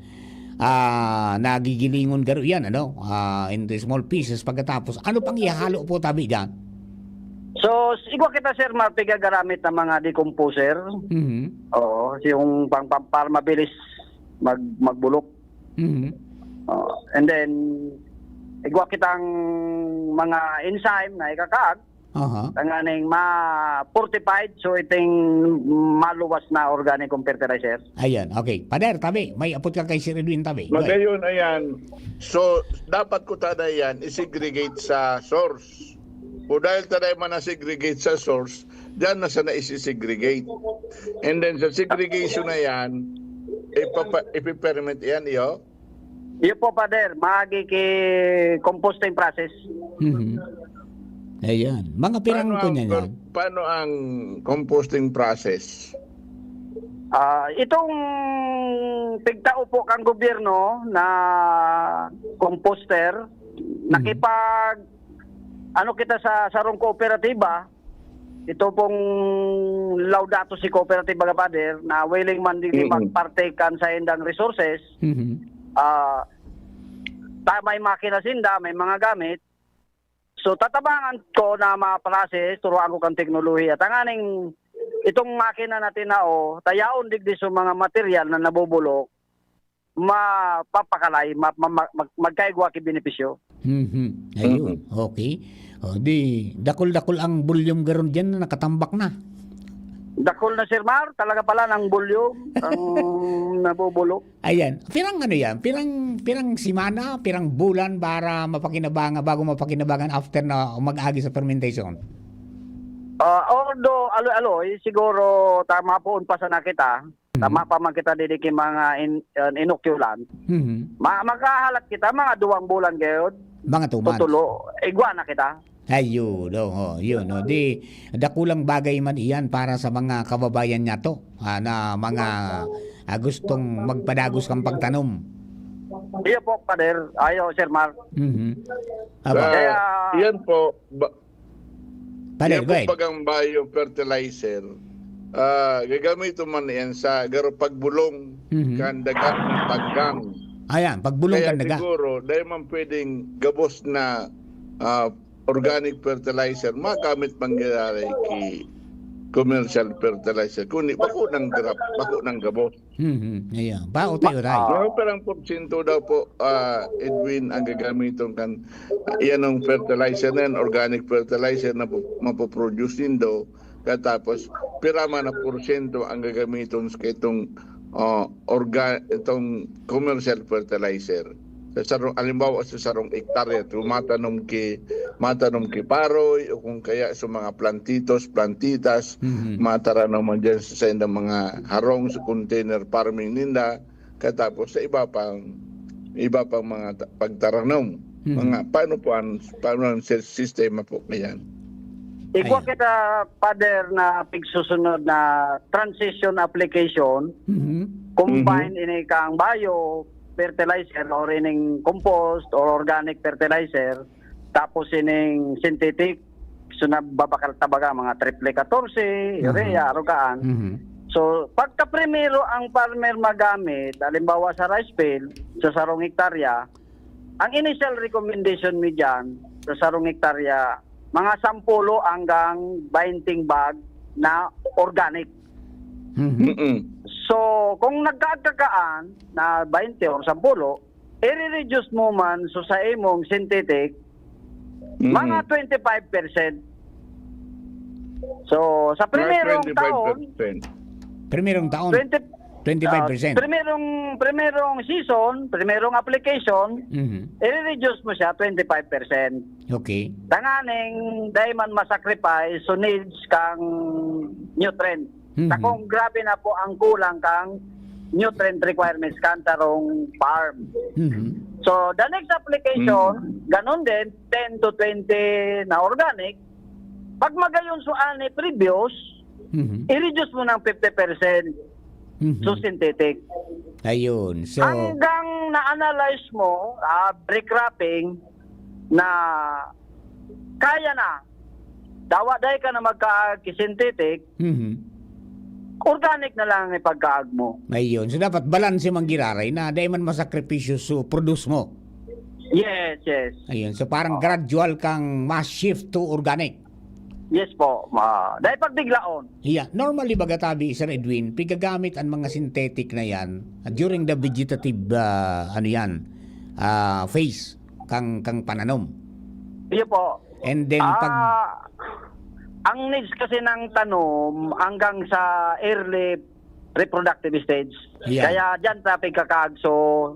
ah, nagigilingon garo yan, ano? Ah, into small pieces. Pagkatapos, ano pang ihalo po tabi dyan? So, s-, igwa kita, Sir Mar, pigagaramit ng mga decomposer. Mhm. Oo, yung pang, pang, para mabilis mag-, magbulok. Mhm. Oo. And then, igwa kitang mga enzyme na ikakaag, Aha. tanganing ma-fortified, so iting maluwas na organikong fertilizer. Ayan, okay. Pader, tabi, may apot ka kay Sir Edwin, tabi. Go ahead. Magayon, ayan. So, dapat ko tada yan, i-segregate sa source. Kung dahil tada man na-segregate sa source, diyan na sana isi-segregate. And then sa segregation na yan, ipapa-, ipipermit yan, iyo? Iyo po, Father. Maagi ki composting process. Mhm. Ayan. Mga pirang Paano ang kunya per-, yan? paano ang composting process? Ah, itong pigtao po kang gobyerno na composter, Mhm. nakipag-, ano kita sa sarong kooperatiba, ito pong Laudato Si Cooperative, mga Father, na willing man din Mm. mag-partake kan sa indang resources. Mhm. Ah, ta-, may makina sinda, may mga gamit. So, tatabangan ko na ma-process, turuan ko kan teknolohiya. Tanganing itong makina na tinao, tayaon digdi sa mga material na nabubulok, mapapakalay, ma-, ma-, ma-, mag-, magkaigwa ki benepisyo. Mhm. Ayun. Mhm. Okay. O, di, dakul-dakul ang volume garon diyan na nakatambak na. Dakul na, Sir Mar, talaga pala ng volume ang nabubulok. Ayan. Pirang ano yan? Pirang, pirang semana, pirang bulan para mapakinabangan, bago mapakinabangan after na mag-agi sa fermentation? Ah, although, aloy-aloy, siguro tama poon pa sana kita. Mhm. Tama pa man kita didi ki mga in-, uh, inoculant. Mhm. Ma-, makahalat kita mga duwang bulan gayod. Mga two months. Tutulo, igwa na kita. Ayun, oo, yun, no. Di, dakulang bagay man iyan para sa mga kababayan niya to, ah, na mga, ah, gustong magpadagos kang pagtanom. Iyo po, Pader. Ayo, Sir Mark. Mhm. Aba. Sa, Kaya yan po, ba-, Pader, yan go po ahead. Bagang biofertilizer, ah, gagamiton man yan sa garo pagbulong Mhm. kan daga, paggang. Ayan, pagbulong Kaya kan daga. Siguro, dahil man pwedeng gabos na, ah, organic fertilizer, magamit man giraray ki commercial fertilizer. Kundi bako nang grab, bako nang gabos. Mhm, ayan. Bao tayo, Ray. Ah. Mga parang porsyento daw po, ah, Edwin, ang gagamiton kan, ah, iyan ang fertilizer na yan, organic fertilizer na pu-, mapoproduce nindo. Katapos, pira man na porsyento ang gagamiton sa itong, ah, orga-, itong commercial fertilizer. Sa sarong, halimbawa, sa sarong ektarya, kung matanom ki, matanom ki paroy, o kung kaya sa mga plantitos, plantitas, Mhm. mataranom man dyan sa saindang mga harong, sa container farming ninda, katapos sa iba pang, iba pang mga ta-, pagtaranom. Mhm. Mga, paano po ang, paano ang sis-, sistema po ngayon? Igwa Ayan. kita, Father, na pigsusunod na transition application, Mhm. combine Mhm. ini kang bio fertilizer or ining compost or organic fertilizer, tapos ining synthetic, so nababakal ta baga mga triple katorse, Aha. urea, arugaan. Mhm. So, pagka primero ang farmer magamit, halimbawa sa rice field, sa sarong hektarya, ang initial recommendation mi diyan sa sarong hektarya, mga sampulo hanggang bainting bag na organic. Mhm. Mm-mm. So, kung nagkaagkakaan na bainte or sampulo, i-reduce mo man so sa imong synthetic, Mm-mm. mga twenty-five percent. So, sa Mga primerong taon, twenty-five percent. Primerong taon, twenty, twenty-five percent. Ah, primerong, primerong season, primerong application, Mhm. i-reduce mo siya twenty-five percent. Okay. Tanganing, dai man ma-sacrifice so needs kang nutrient. Mhm. Sa kung grabe na po ang kulang kang nutrient requirements kan tarong farm. Mhm. So, the next application, Mhm. ganun din, ten to twenty na organic. Pag magayon so ani previous, Mhm. i-reduce mo ng fifty percent Mhm. so synthetic. Ayun. So, hanggang na-analyze mo, ah, recropping, na kaya na. Dawa dai ka na magkaag ki synthetic, Mhm. organic na lang ang ipagkaag mo. Ayun. So, dapat balanse man giraray na dai man masakripisyo so produce mo. Yes, yes. Ayun. So, parang Oo. gradual kang ma-shift to organic. Yes po. Ma-, dai pagbiglaon. Yeah. Normally, baga tabi, Sir Edwin, pigagamit ang mga synthetic na yan, ah, during the vegetative, ah, ano yan, ah, phase. kang, kang pananom. Iyo po. And then, pag Ah, ang needs kasi ng tanom hanggang sa early reproductive stage. Yeah. Kaya diyan traffic kakaagso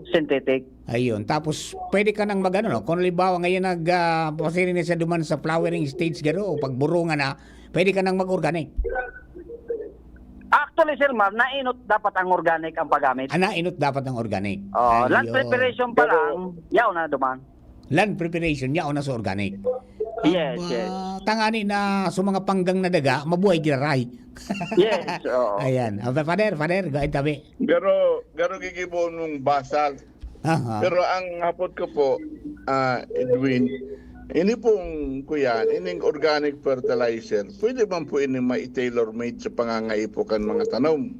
synthetic. Ayun. Tapos, pwede ka nang mag-ano, no? Kung halimbawa, ngayon nag, ah, pasiring na siya duman sa flowering stage, garo, o pagburungan na, pwede ka nang mag-organic. Actually, Sir Mar, nainot dapat ang organic ang paggamit. Ah, nainot dapat ang organic. Oh, land Ayun. preparation pa Pero lang, yaw na duman. Land preparation, yaw na sa organic. Yes, Aba, yes. tangani na sa mga panggang na daga, mabuhay giraray. Yes, oo. Ayan. Ah, Father, Father, go ahead, tabi. Pero, pero gigibohon mong basal. Aha. Pero ang hapot ko po, ah, Edwin, ini pong, kuya, ining organic fertilizer, pwede man po ini ma-tailor-made sa pangangaipo kan mga tanom.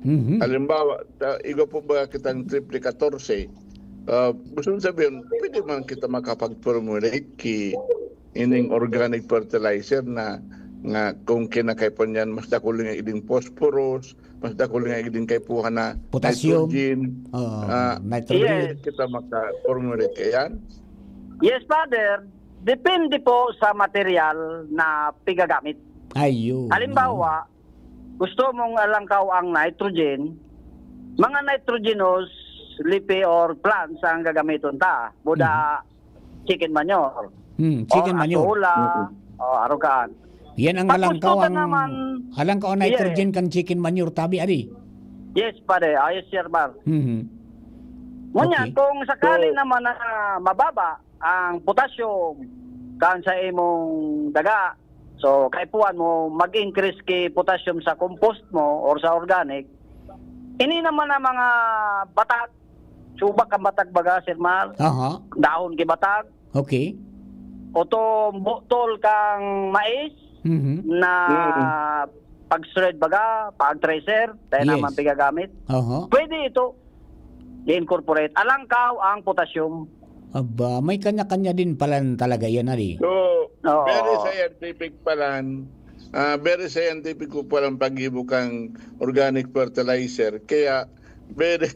Mhm. Halimbawa, ta-, igwa po ba kitang triple katorse? Ah, gusto mong sabihin, pwede man kita makapag-formulate ki ining organic fertilizer na, nga kung kinakaipan yan, mas dakul nga igding phosphorus, mas dakul nga igding kaipuhan na Potassium. nitrogen. Oo, Ah, nitrogen. Yes. pwede kita maka-formulate kaiyan? Yes, Father. Depende po sa material na pigagamit. Ayun, Halimbawa, oo. gusto mong alangkaw ang nitrogen, mga nitrogenous leafy or plants ang gagamiton ta. Buda Mhm. chicken manure. Hmm, chicken O manure. atola, Mhm. o arugaan. Yan ang Pag alangkaw gusto ta ang, naman, alangkaw ang yes. nitrogen kan chicken manure, tabi, ari. Yes, pare. Ayos, Sir Mar. Mhm. Ngunyan, Okay. kung sakali So naman na mababa ang potassium kan sa imong daga, so, kaipuhan mo, mag-increase ki potassium sa compost mo or sa organic, ini naman ang mga batag, subak ang batag baga, Sir Mar, Aha. dahon ki batag, Okay. o to, butol kang mais Mhm. na Mm. pag-shred baga, pag-thresher, tayo Yes. naman pigagamit. Aha. Pwede ito i-incorporate. Alangkaw ang potassium. Aba, may kanya-kanya din palan talaga yan, ari. So, Oo. very scientific palan. Ah, very scientific ko palan paggibo kang organic fertilizer. Kaya, very,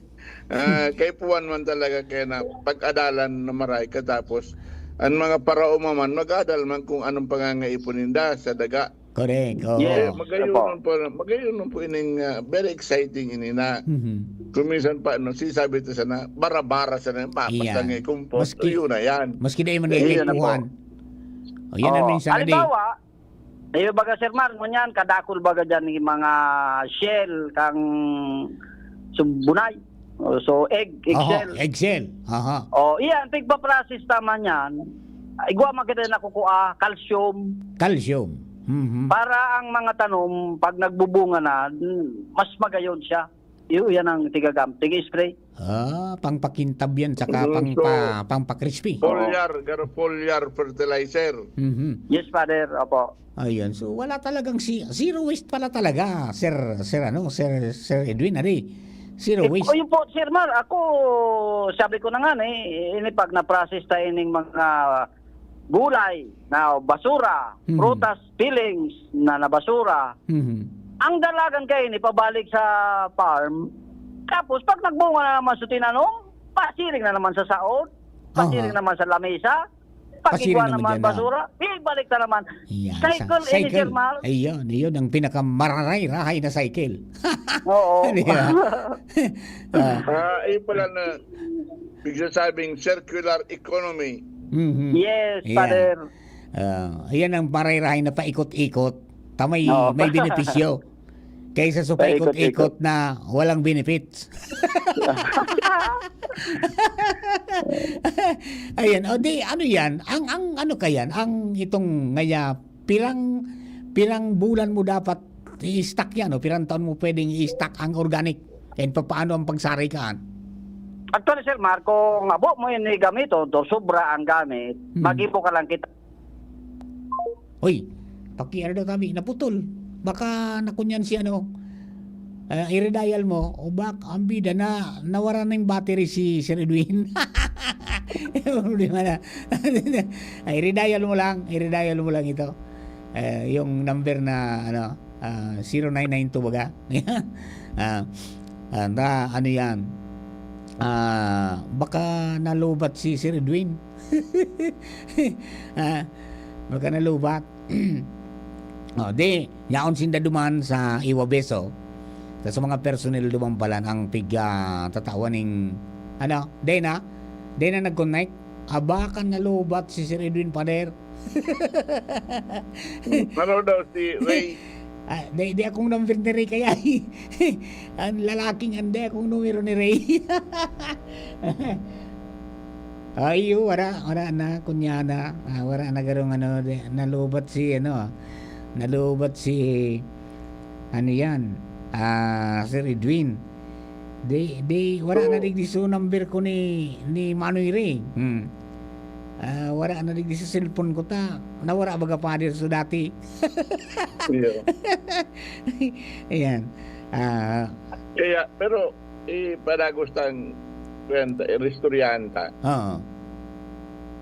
ah, kaipuhan man talaga kaya na pag-adalan na maray ka. Tapos, ang mga paraoma man, mag-adal man kung anong pangangaipo ninda sa daga. Correct, oo. Yes, Eh, magayon opo. po, magayon po ining, ah, very exciting ini na Mhm. kung minsan pa, ano, sisabi ito sana, bara-bara sana, Iyan. papatangay kung post, Maski, yun na yan. maski dai man Iyan na po. nagkaipuhan. O, yan ang Oo. minsan na di. Halimbawa, eh, baga, Sir Mar, ngunyan, kadakul baga dyan yung mga shell kang sumbunay. O, so, egg, egg Oho, shell. egg shell. Aha. O, iyan, pigpaprocess naman yan. Igwa man kita nakukua, calcium. Calcium. Mhm. Para ang mga tanom, pag nagbubunga na, mm, mas magayon siya. Iyo, yan ang tigagam-, tig-spray. Ah, pangpakintab yan, tsaka Mm, pang so, pa-, pangpa-crispy. Foliar, garo foliar fertilizer. Mhm. Yes, Father. Opo. Ayan. So, wala talagang si-, zero waste pala talaga, Sir, Sir, ano, Sir, Sir Edwin, ari. Zero Eh, waste. ayun po, Sir Mar, ako, sabi ko na nga, eh, ini pag na-process ta ining mga gulay na basura, Mhm. prutas, peelings na nabasura, Mhm. ang dalagan kaini pabalik sa farm, tapos pag nagbunga na naman sa tinanom, pasiring na naman sa saod, pasiring Aha. naman sa lamesa, Pasiring pag-igwa naman naman dyan na. basura, ibalik na naman. Yan, sa Cycle, ini, cycle. Sir Mar. Ayun, yun ang pinakamarahay-rahay na cycle. Oo. Di ba? Ah. Ah, ayun pala na, pigsasabing circular economy. Mhm. Yes, Ayan. Father. Ah, ayan ang marahay-rahay na paikot-ikot. Ta may, Oo. may benepisyo. Kaysa sa Paikot-ikot. paikot-ikot na walang benefits. Ayan. O di, ano yan? Ang, ang ano ka yan? Ang itong ngaya, pirang, pirang bulan mo dapat i-stock yan, o pirang taon mo pwedeng i-stock ang organic? And papaano ang pagsaray kaan? Actually, Sir Mar, kung abo mo ini gamiton, to sobra ang gamit, Hmm. mag-ipo ka lang kita. Uy, pakiano daw kami, naputol. Baka nakunyan si ano, ah, i-redial mo, o bak-, ang bida na, nawara na yung battery si Sir Edwin. Yung problema na. Ay, i-redial mo lang, i-redial mo lang ito. Eh, yung number na, ano, ah, zero nine nine two baga. Ah, ah, na, ano yan? Ah, baka nalubat si Sir Edwin. Ah, baka nalubat. Oh, di, yaon sinda duman sa Iwabeso. Ta sa mga personnel duman pala ang pig-, ah, tatawan ning, ano, di na, di na nag-connect. Aba, kan nalubat si Sir Edwin Pader. Ano daw si Ray? Ah, di, di akong number ni Ray kaya. Ang lalaking ande akong numero ni Ray. Ay, wala, wala na, kunya na. Ah, wala na garong ano, di, nalubat si, ano, nalubat si, ano yan, ah, Sir Edwin. Di, di, wala na Oo. digdi so number ko ni, ni Manoy Ray. Hmm. Ah, wala na digdi sa cellphone ko ta. Nawara baga, Father, so dati. Iyo. Ayan. Ah, Kaya, pero, eh, padagos tang kwenta, eh, istoryahan ta. Oo.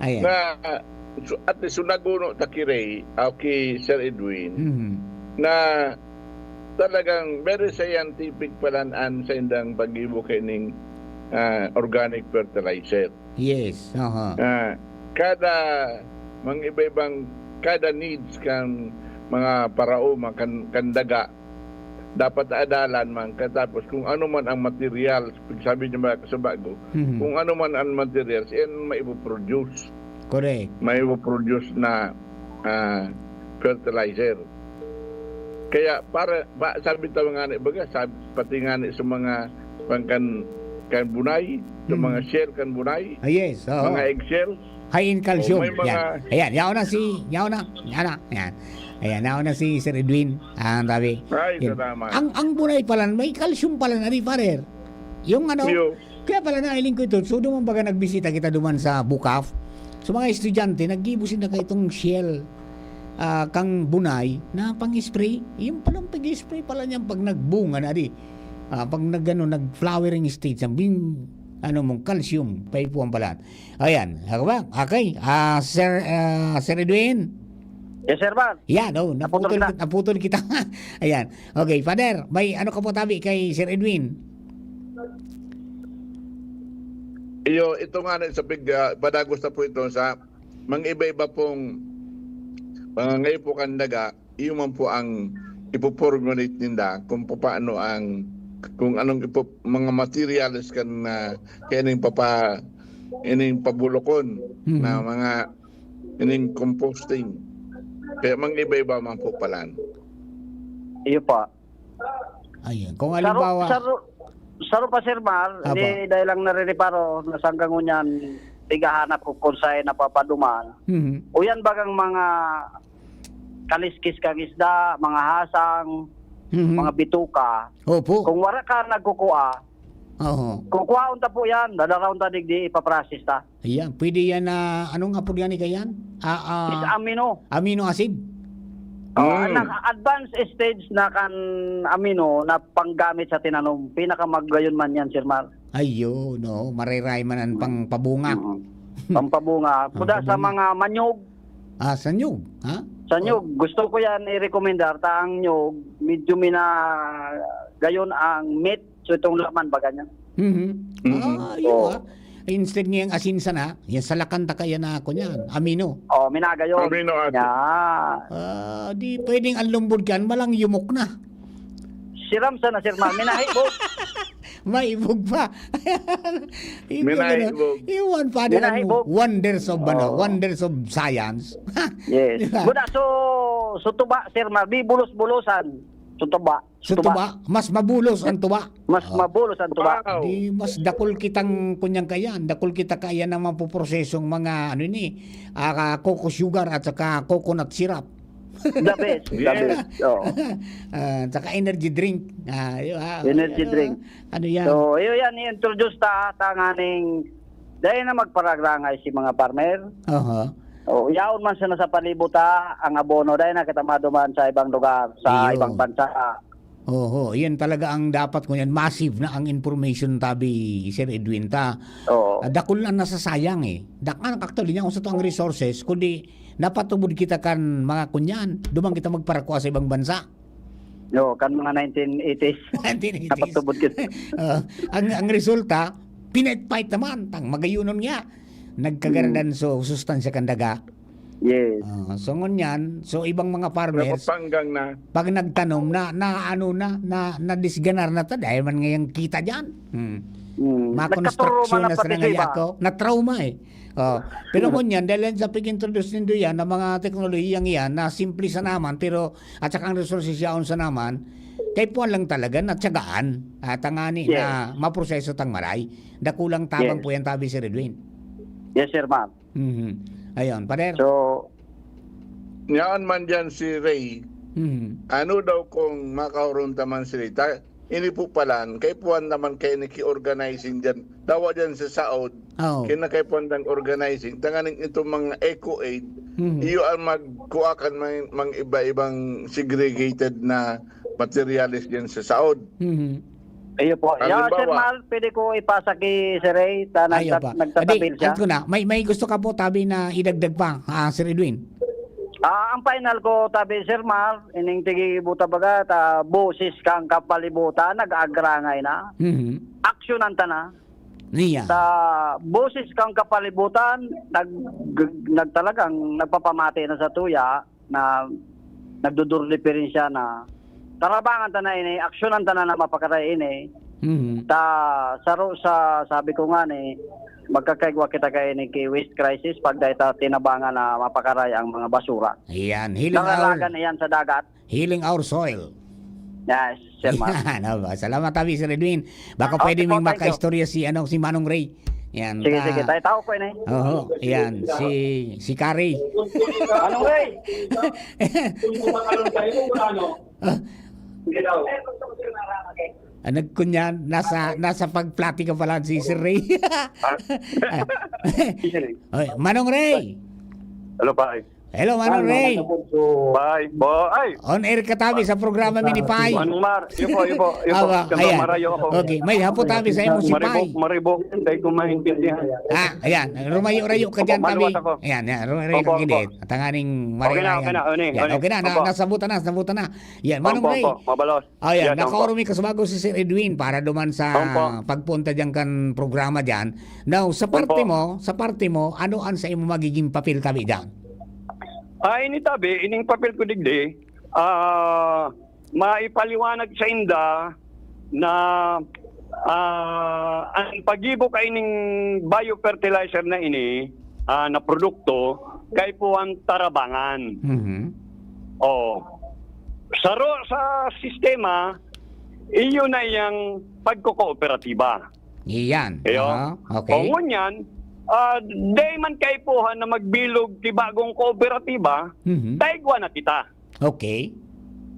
Ayan. Na, so, at least, so, naguno ta ki Ray, o ki Sir Edwin, Mhm. na talagang very scientific pala an saindang paggibo kaining, ah, organic fertilizer. Yes, aha. Ah, kada, mga iba-ibang, kada needs kan mga paraoma, kan, kan daga, dapat adalan man. Katapos, kung ano man ang materials, pagsabi niya, mga kasabago, Mhm. kung ano man ang materials, yan maipoproduce. Correct. Maipoproduce na, ah, fertilizer. Kaya para, ba, sabi ta nga ni, baga, sab-, pati nga ni sa mga pangkan-, kan bunay, sa Mhm. mga shell kan bunay, Ah, yes, oo. mga eggshell. High in calcium. Oh, may mga Yan. Ayan, yaon na si, yaon na, yaon na, yan. Ayan, yaon na si Sir Edwin, ang sabi. Ay, Yan. salamat. Ang, ang bunay pala, may calcium pala na rin, Father. Yung ano, Iyo. kaya pala nailing ko ito. So, duman baga nagbisita kita duman sa Bukaf. So, mga estudyante, naggibo sinda ka itong shell, ah, kang bunay na pang-spray. Yung palang pag-spray pala niyan pag nagbunga na di. Ah, pag nag-, ano, nag-flowering stage, ang bing-, ano mong calcium, paipuan pala. Ayan. Ako ba? Okay. Ah, Sir, ah, Sir Edwin? Yes, Sir Mar. Yan, oh, Naputol naputol kita. kita, naputol kita. Ayan. Okay, Father, may ano ka po tabi kay Sir Edwin? Iyo, ito nga na sa pig-, ah, padagos na po ito sa mga iba-iba pong mga ngayon po kan daga, iyo man po ang ipo-formulate ninda kung papaano ang, kung anong ipo-, mga materials kan, ah, kaya ning papa-, ining pabulokon Mhm. na mga ining composting. Kaya mga iba-iba man po palan. Iyo pa. Ayan. Kung Saro, halimbawa saro, saro pa, Sir Mar, Apa. di dahil lang narireparo na sa hanggang ngunyan, tigahanap ko kung saan napapaduman. Mhm. O yan bagang mga kaliskis kang isda, mga hasang, Mhm. mga bituka. Opo. Kung wala ka nagkukua, Oo. kukuhaon ta po yan, dadaraon ta digdi, ipaprocess ta. Ayan, pwede yan na, anong apod gani ka yan? Ah, ah, Is amino. Amino acid? Oh, Mm. Ang naka-advanced stage na kan amino na panggamit sa tinanom, pinakamagayon man yan, Sir Mar. Ayun, no? Mareray man ang Mm. pangpabunga. Mm. Pampabunga. Kuda sa Pampabunga. mga manyog. Ah, sa nyug, ha? Sa Oh. nyug. Gusto ko yan i-recommendar. Ta ang nyug, medyo mina-, gayon ang meat. So, itong laman, baga niya. Mhm. Mhm. Ah, yun, Oo. ah. Instead ngayang asin sana, yan salakan ta kaya na ako niyan. Amino. Oh, minagayon. Amino acid. Yan. Ah, di pwedeng ang lumbod kan, malang yumok na. Siram sana, Sir Mar. Minahibog. Maibog pa. Ibog, ano? Minahibog. Iwan pa din ang Minahibog. wonders of, ano, Oo. wonders of science. Yes. Di ba? Buda, so, so tuba, Sir Mar, di bulos-bulosan. So tuba. So, tuba. Tuba, mas mabulos ang tuba. Mas Oh. mabulos ang tuba. Wow. Di mas dakul kitang kunyang kayan, dakul kita kayan na mapoprosesong mga, ano ni, ah, coco sugar at saka coconut syrup. The best, the Yes. best. Oo. Ah, saka energy drink. Ah, di ba? Energy Ano, drink. ano yan? So, yun yan, i-introduce ta, ta nganing, dahil na magparagrangay si mga farmer. Aha. O, yaon man sana sa palibot, ha, ang abono. Dahil na kita maduman sa ibang lugar, sa Iyo. ibang bansa. Oho, yan talaga ang dapat ko yan. Massive na ang information tabi, Sir Edwin, ta. Oo. Ah, dakul na nasasayang, eh. Dak-, actually, niya kung sa to ang resources, kundi napatubod kita kan mga kunyan, duman kita magparakwa sa ibang bansa. Oo, kan mga nineteen eighties. Nineteen eighties. Napatubod kita. Ah, ang, ang resulta, pinait-pait naman, tang magayunon niya. nagkagaradan so sustansya kan daga. Yes. Ah, so ngunyan, so ibang mga farmers, Panggang na. Pag nagtanom na, na ano na, na, na disganar na ta, dahil man ngayang kita diyan. Hmm. Mm. Makonstruksyon na sa nangayako. Na-trauma eh. Oh, pero ngunyan, dahil sa pag-introduce nindo yan, ng mga teknolohiyang yan, na simple sa naman, pero, at saka ang resources yaon sa naman, kay puwan lang talaga, na tiyagaan, at tangani na maproseso tang maray. Dakulang tabang po yan, tabi si Redwin. Yes, sir, ma'am. Mhm. Ayun, pader. So, Niyaan man diyan si Ray. Mhm. Ano daw kung makaoron ta man si Ray? Ta-, ini po palan, kaipuhan naman kayo ni ki-organizing diyan. Dawa diyan sa Saud, Oo. kinakaipuhan dang organizing. Tanganing itong mga Eco Aid, Mhm. iyo ang magkuha kan mga, mga iba-ibang segregated na materyales diyan sa Saud. Mhm. Iyo po. Halimbawa, Ya, Sir Mal, pwede ko ipasa kay Sir Ray, ta Ay, nagtat-, opa. Nagtatabil Adi, siya. Ano ko na, may, may gusto ka po, tabi na idagdag pa, ah, Sir Edwin? Ah, ang final ko, tabi, Sir Mal, ining tigi buta baga, ta, boses kang kapalibutan, nag-agrangay na. Mhm. Aksyonan ta na. Niya. Sa boses kang kapalibutan, nag-, nagtalagang nagpapamati na sa tuya, na nagdudurdiperensya na tarabangan ta na ini, aksyonan ta na na mapakaray ini. Mhm. Ta saro sa, sabi ko nga ni, magkakaigwa kita kaini ki waste crisis pag dahil ta tinabangan na mapakaray ang mga basura. Ayan, healing our, Nangangalaga na yan sa dagat. Healing our soil. Yes, Sir Mark. Yan, aba, salamat, tabi, Sir Edwin. Baka Okay pwede po, ming thank you. Makaistorya si, ano, si Manong Ray. Yan, Sige, ta-, sige. Tayo, tao ko, ini. Oho, yan. Si, si Kari. Manong Ray! Kung kumakalong tayo, ano? Ah. Hindi daw. Ah, nagkunyan, nasa, nasa pagplati ka pala si Sir Ray. Ah. Oy, Manong Ray! Hello, pare. Hello, Manong Ray. Bye, boy. On air ka tabi sa programa mi ni Pay. Manong Mar, yun po, yun po, yun po. Aba, Gandang ayan. Marayo ako. Okay, may hapot tabi sa imo si Pay. Maribok, maribok, hindi ko maintindihan. Ah, ayan. Rumayo-rayo ka Opo, dyan, tabi. Maluwas ako. Ayan, ayan. Rumayo-rayo Opo, ka gilid. Opo. At tanganing Okay na, maringayan. Okay na, Uning, Yan, Uning. Okay na, na, Opo. Nasabutan na, nasabutan na. Yan, Manong Opo, Ray. Opo, mabalos. Oh, yan. Yes, Nakaoro opo. Mi kasubago si Sir Edwin para duman sa Opo. Pagpunta dyan kan programa dyan. Now, sa parte Opo. Mo, sa parte mo, ano ang sa imo magiging papel tabi dyan? Ah, ini tabi, ining papel ko digdi, ah, maipaliwanag sa inda na, ah, ang paggibo kaining biofertilizer na ini, ah, na produkto, kaipuhan tarabangan. Mhm. Oh. Saro sa sistema, iyo na yang pagkokooperatiba. Iyan. Iyo. Aha, okay. O ngunyan, ah, dai man kaipuhan na magbilog ki bagong kooperatiba, Mhm. ta igwa na kita. Okay.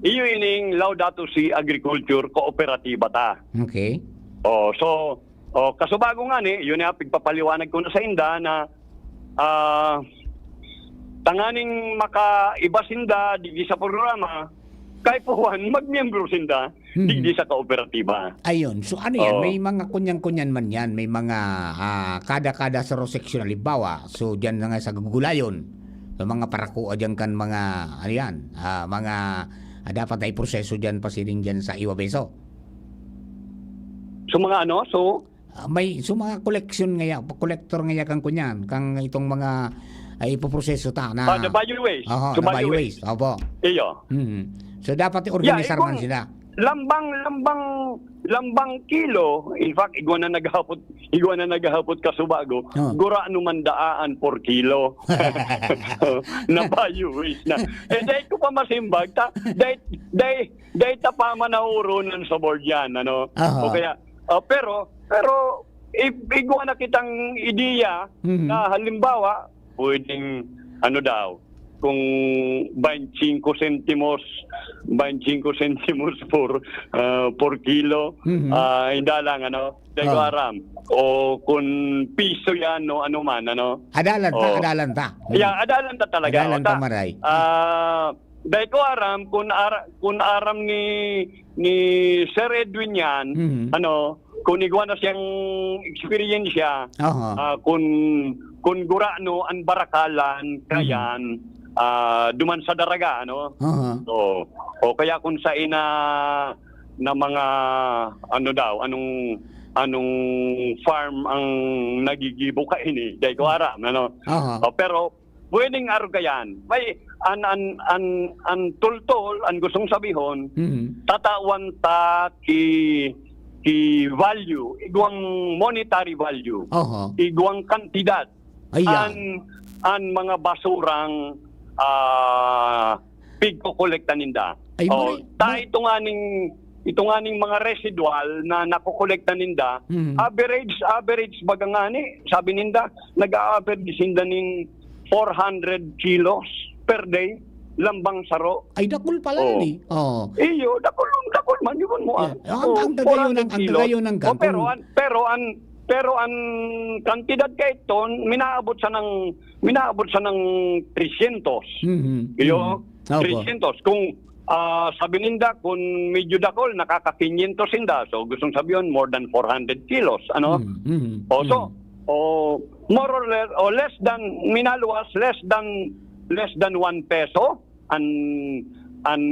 Iyo ining Laudato Si Agriculture Kooperatiba ta. Okay. Oh, so, oh, kasubago ngani, yun nga, pigpapaliwanag ko na sa inda na, ah, tanganing makaiba sinda digdi sa programa, kaipuhan, magmiyembro sinda Hmm. digdi sa kooperatiba. Ayun. So, ano yan? Oo. May mga kunyan-kunyan man yan. May mga, ah, kada-kada sa section, halimbawa, so, dyan na nga sa gugulayon, sa mga parakuha dyan kan mga, ano yan, ah, mga, ah, dapat na iproseso dyan, pasiring dyan sa Iwabeso. So, mga ano? So? Ah, may, so, mga koleksyon ngaya, kolektor ngaya kang kunyan, kang itong mga, ay, ipoproseso ta na Ah, the bio waste. Aha, So, the bio bio waste. Waste. Opo. Iyo. Mhm. So, dapat Yeah, i-organisar man igong sila. lambang, lambang, lambang kilo. In fact, igwa na naghapot, igwa na naghapot kasubago. Ah. Gura naman daan per kilo. Na bio waste na. Eh, dahil ko pa masimbag, ta, dahil, dahil, dahil ta pa man nauronan sa board yan, ano? Aha. O kaya, ah, pero, pero, i-, igwa na kitang ideya Mhm. na halimbawa, pwedeng, ano daw, kung baynte singko sentimos, baynte singko sentimos per, ah, per kilo, Mhm. ah, inda lang, ano, di ko Oo. aram. O kung piso yan, no, ano man, ano. Adalan ta, Oo. adalan ta. Yeah, adalan ta talaga. Adalan O, ta, ta, maray. ah, di ko aram kung ara-, kung aram ni, ni Sir Edwin yan, Mhm. ano, kung igwa na siyang eksperyensya, Aha. ah, kung, kung gurano an barakalan, Mhm. kayan, ah, duman sa daraga, ano? Aha. So, o kaya kung sa ina, na mga, ano daw, anong, anong farm ang nagigibo kaini, dai ko aram, ano. Aha. O, pero pwedeng arugayan. May an, an, an, an tultol, an gustong sabihon, Mhm. tatawan ta ki, ki value, igwang monetary value, Aha. igwang kantidad. Ayan. An, an mga basurang, ah, pigkokolekta ninda. Ay, Oh, mali. ta Ma- ito nga ning, ito nga ning mga residual na nakokolekta ninda, Mhm. average, average baga nga ni, sabi ninda, nag-a-average sinda ning four hundred kilos per day, lambang saro. Ay, dakul pala Oh. yun eh. Oh. Iyo, dakul, dakul man, yun mo, ah. Yeah. Ang, Oh, ang kagayon ng, ang four hundred kilos. kagayon ng Oh, pero kangkong. an, pero an, pero an kantidad kaiton, minaabot sa nang, minaabot sa nang trescientos. Mhm. Iyo, Mhm. Opo. trescientos. Kung, ah, sabi ninda, kung medyo dakul, nakaka-quinientos sinda. So, gustong sabihin, more than four hundred kilos, ano? Mhm. Mhm. O, so, Mhm. o, more or less, o less than, minaluwas, less than, less than one peso an, an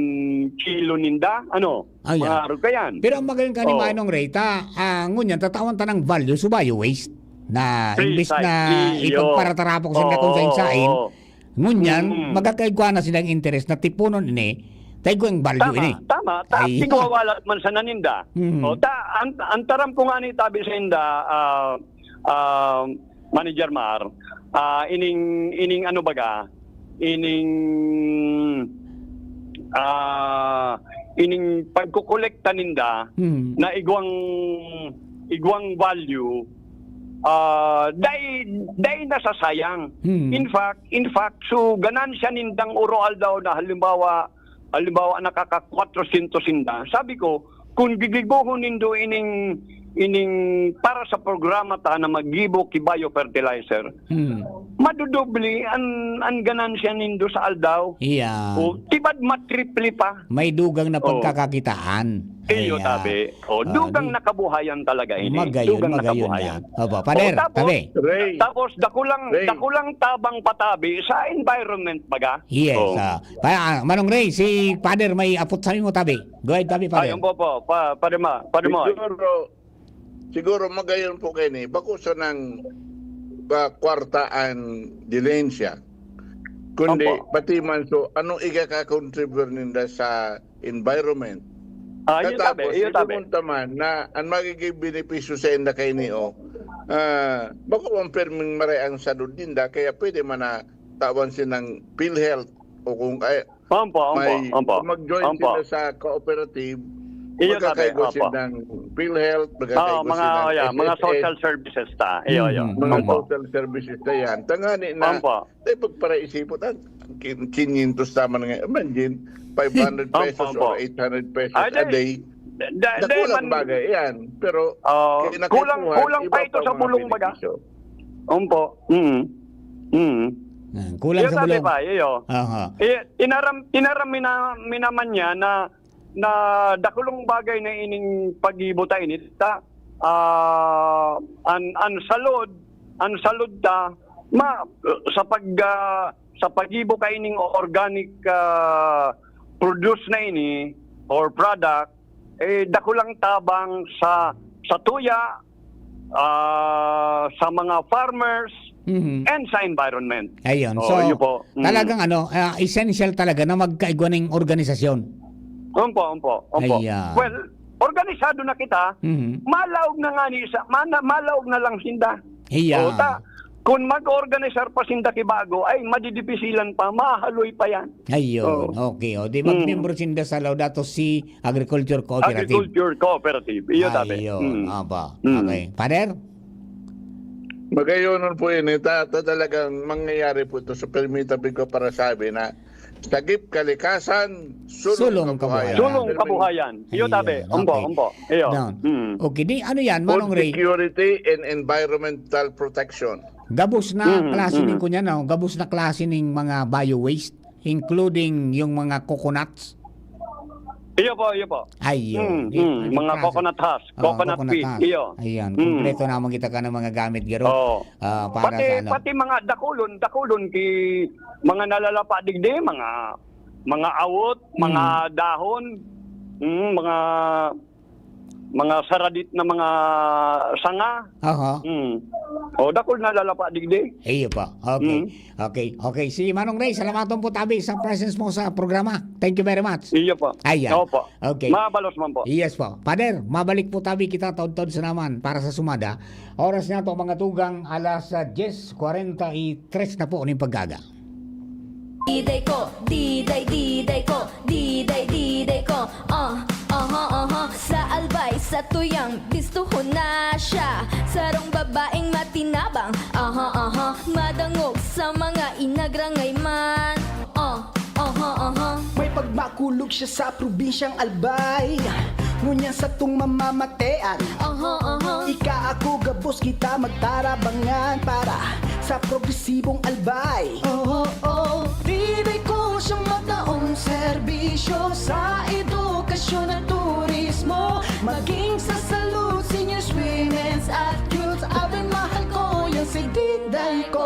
kilo ninda, ano? Ayan. Mga arog kayan. Pero ang magayon ka ni Oh. Manong Ray, ta, ah, ngunyan, tatawan ta ng value, so value waste. Na, imbis na Precisely, yo. ipagparatarapok sa Oo, kung sain-sain, oo. ngunyan, Mm. magkakaigwa na silang interes na tipunon ini, tayo ang value Tama, ini. tama. Ta-, Ay. tigwawalat man sa naninda. Mm. O, ta-, an-, ang taram ko nga ni tabi sa inda, ah, ah, Manager Mar, ah, ining, ining ano baga, ining, ah, ining pagkokolekta ninda Hmm. na igwang, igwang value, ah, dai, dai nasasayang. Hmm. In fact, in fact, so ganansya nindang oro aldaw na halimbawa, halimbawa, nakaka-kwatrosyentos sinda. Sabi ko, "Kung gigibohon nindo ining, ining para sa programa ta na maggibo ki biofertilizer, Hmm. madudoble an, an ganansya nindo sa aldaw." Iya. O, tibad matriple pa. May dugang na Oh. pagkakakitaan. Iyo, Ayan. tabi. O, Ah, dugang di na kabuhayan talaga ini. Magayon, Dugang na magayon kabuhayan. yan. Opo, Pader, O, tapos, tabi. Ray. tapos dakulang, Ray. dakulang tabang patabi sa environment baga. Yes, Oh. ah. Pa, ah, Manong Ray, si Pader may apot sa imo, tabi. Go ahead, tabi, Pader. Ay, opo, opo. Pa, Pader Ma, Pader Moy. Siguro, siguro magayon po kayo ni, bako sa nang, ah, kwarta ang dilensya. Kundi, Opo. pati man, so, anong ikaka-contribute ninda sa environment? Ah, iyo Katapos, tabi, iyo tabi. ipumunta man na ang magiging benepisyo sa inda kayo ni, oh, ah, bako ang perming maray ang salud ninda, kaya pwede man na tawan silang PhilHealth o kung, ay, Ompo, ompo, may, ompo. kung mag-join Ompo. sila sa cooperative, Iyo, tabi, magkakaigo ompo. silang PhilHealth, Oo, magkakaigo mga, silang oh, yeah, mga S S N. social services ta. Iyo, iyo. Mhm. Mga Ompo. social services na yan. Tangani na, Ompo. tayo pagparaisipot, ang kin-, quinientos tama na nga. Imagine, five hundred Ompo, pesos ompo. or eight hundred pesos Ay, a di, day. da-, da-, Dakulang di man, bagay yan. Pero, oh, kinakukuha, kulang, kulang pa iba ito pa sa mga bulong, baga. benepisyo. Ompo. Mm. Mm. Ah, kulang Iyo, sa tabi bulong. pa, iyo. Aha. Eh, inaram, inaram mina-, minaman niya na, na dakulong bagay na ining paggibo ta ini ta, ah, an, an salud, an salud ta, ma-, sa pag, ah, sa paggibo kaining organic, ah, produce na ini or product, eh, dakulang tabang sa, sa tuya, ah, sa mga farmers, Mhm. and sa environment. Ayun. Oh, So, yun po. Mm. talagang ano, ah, essential talaga na magkaigwa ning organisasyon. Ompo, ompo, ompo. Ayan. Well, organisado na kita, Mhm. malaog na nga ni sa, mana-, malaog na lang sinda. Iya. O, ta, kung mag-organisar pa sinda ki bago, ay, madidipisilan pa, mahaloy pa yan. Ayun. Oh. Okay, o. Di ba, Mm. miyembro sinda sa Laudato Si Agriculture Cooperative? Agriculture Cooperative. Iyo, tabi. Ayun. Mm. Aba. Mm. Okay. Father? Magayonon po yun. Eh, ta-, ta-, talagang mangyayari po ito. So, permita po ko para sabi na sagip kalikasan, sulong Sulong kabuhayan. kabuhayan. Sulong Permi-, kabuhayan. Iyo, Ayun. tabi. Ompo, Okay. ompo. Iyo. Down. Mm. Okay. Di, ano yan, Food Manong Ray? security and environmental protection. Gabos na Mm, klase mm. ning kunya, no? Gabos na klase ning mga bio-waste, including yung mga coconuts. Iyo po, iyo po. Ayun. Mm, Di, mm. di Mga klase. coconut husk, Oo, coconut coconut pit, husk. iyo. Ayan. Mm. Kompleto naman kita ka ng mga gamit, garo. Oo. Ah, para Pati, sa ano. pati mga dakulon, dakulon ki mga nalalapa digdi, mga, mga awot, mga Mm. dahon. Mm, mga, mga saradit na mga sanga. Aha. Mm. O, dakul na lalapa digdi. Iyo po. Okay. Mm. Okay. Okay. Si Manong Ray, salamaton po tabi sa presence mo sa programa. Thank you very much. Iyo po. Ayan. Opo. Okay. Mabalos man po. Yes po. Father, mabalik po tabi kita taud-taud sa naman para sa sumada. Oras na to, mga tugang, alas, ah, diyes kwarenta y tres na po ning pag-aga. Diday ko, diday, diday ko, diday, diday ko. Ah, aha, aha. Sa Albay, sa Tuyang, bistuhon na siya. Sarong babaeng matinabang, aha, aha. Madangog sa mga inagrangay man. Ah, aha, aha. May pagmakulog siya sa probinsyang Albay, ngunyan satong mamamatean. Aha, aha. Ika ako gabos kita magtarabangan para sa progresibong Albay. Oo, oo. Diday ko siyang mataong serbisyo sa edukasyon at turismo, maging sa salud, seniors, women's at youth. Abay, mahal ko yan si Diday ko.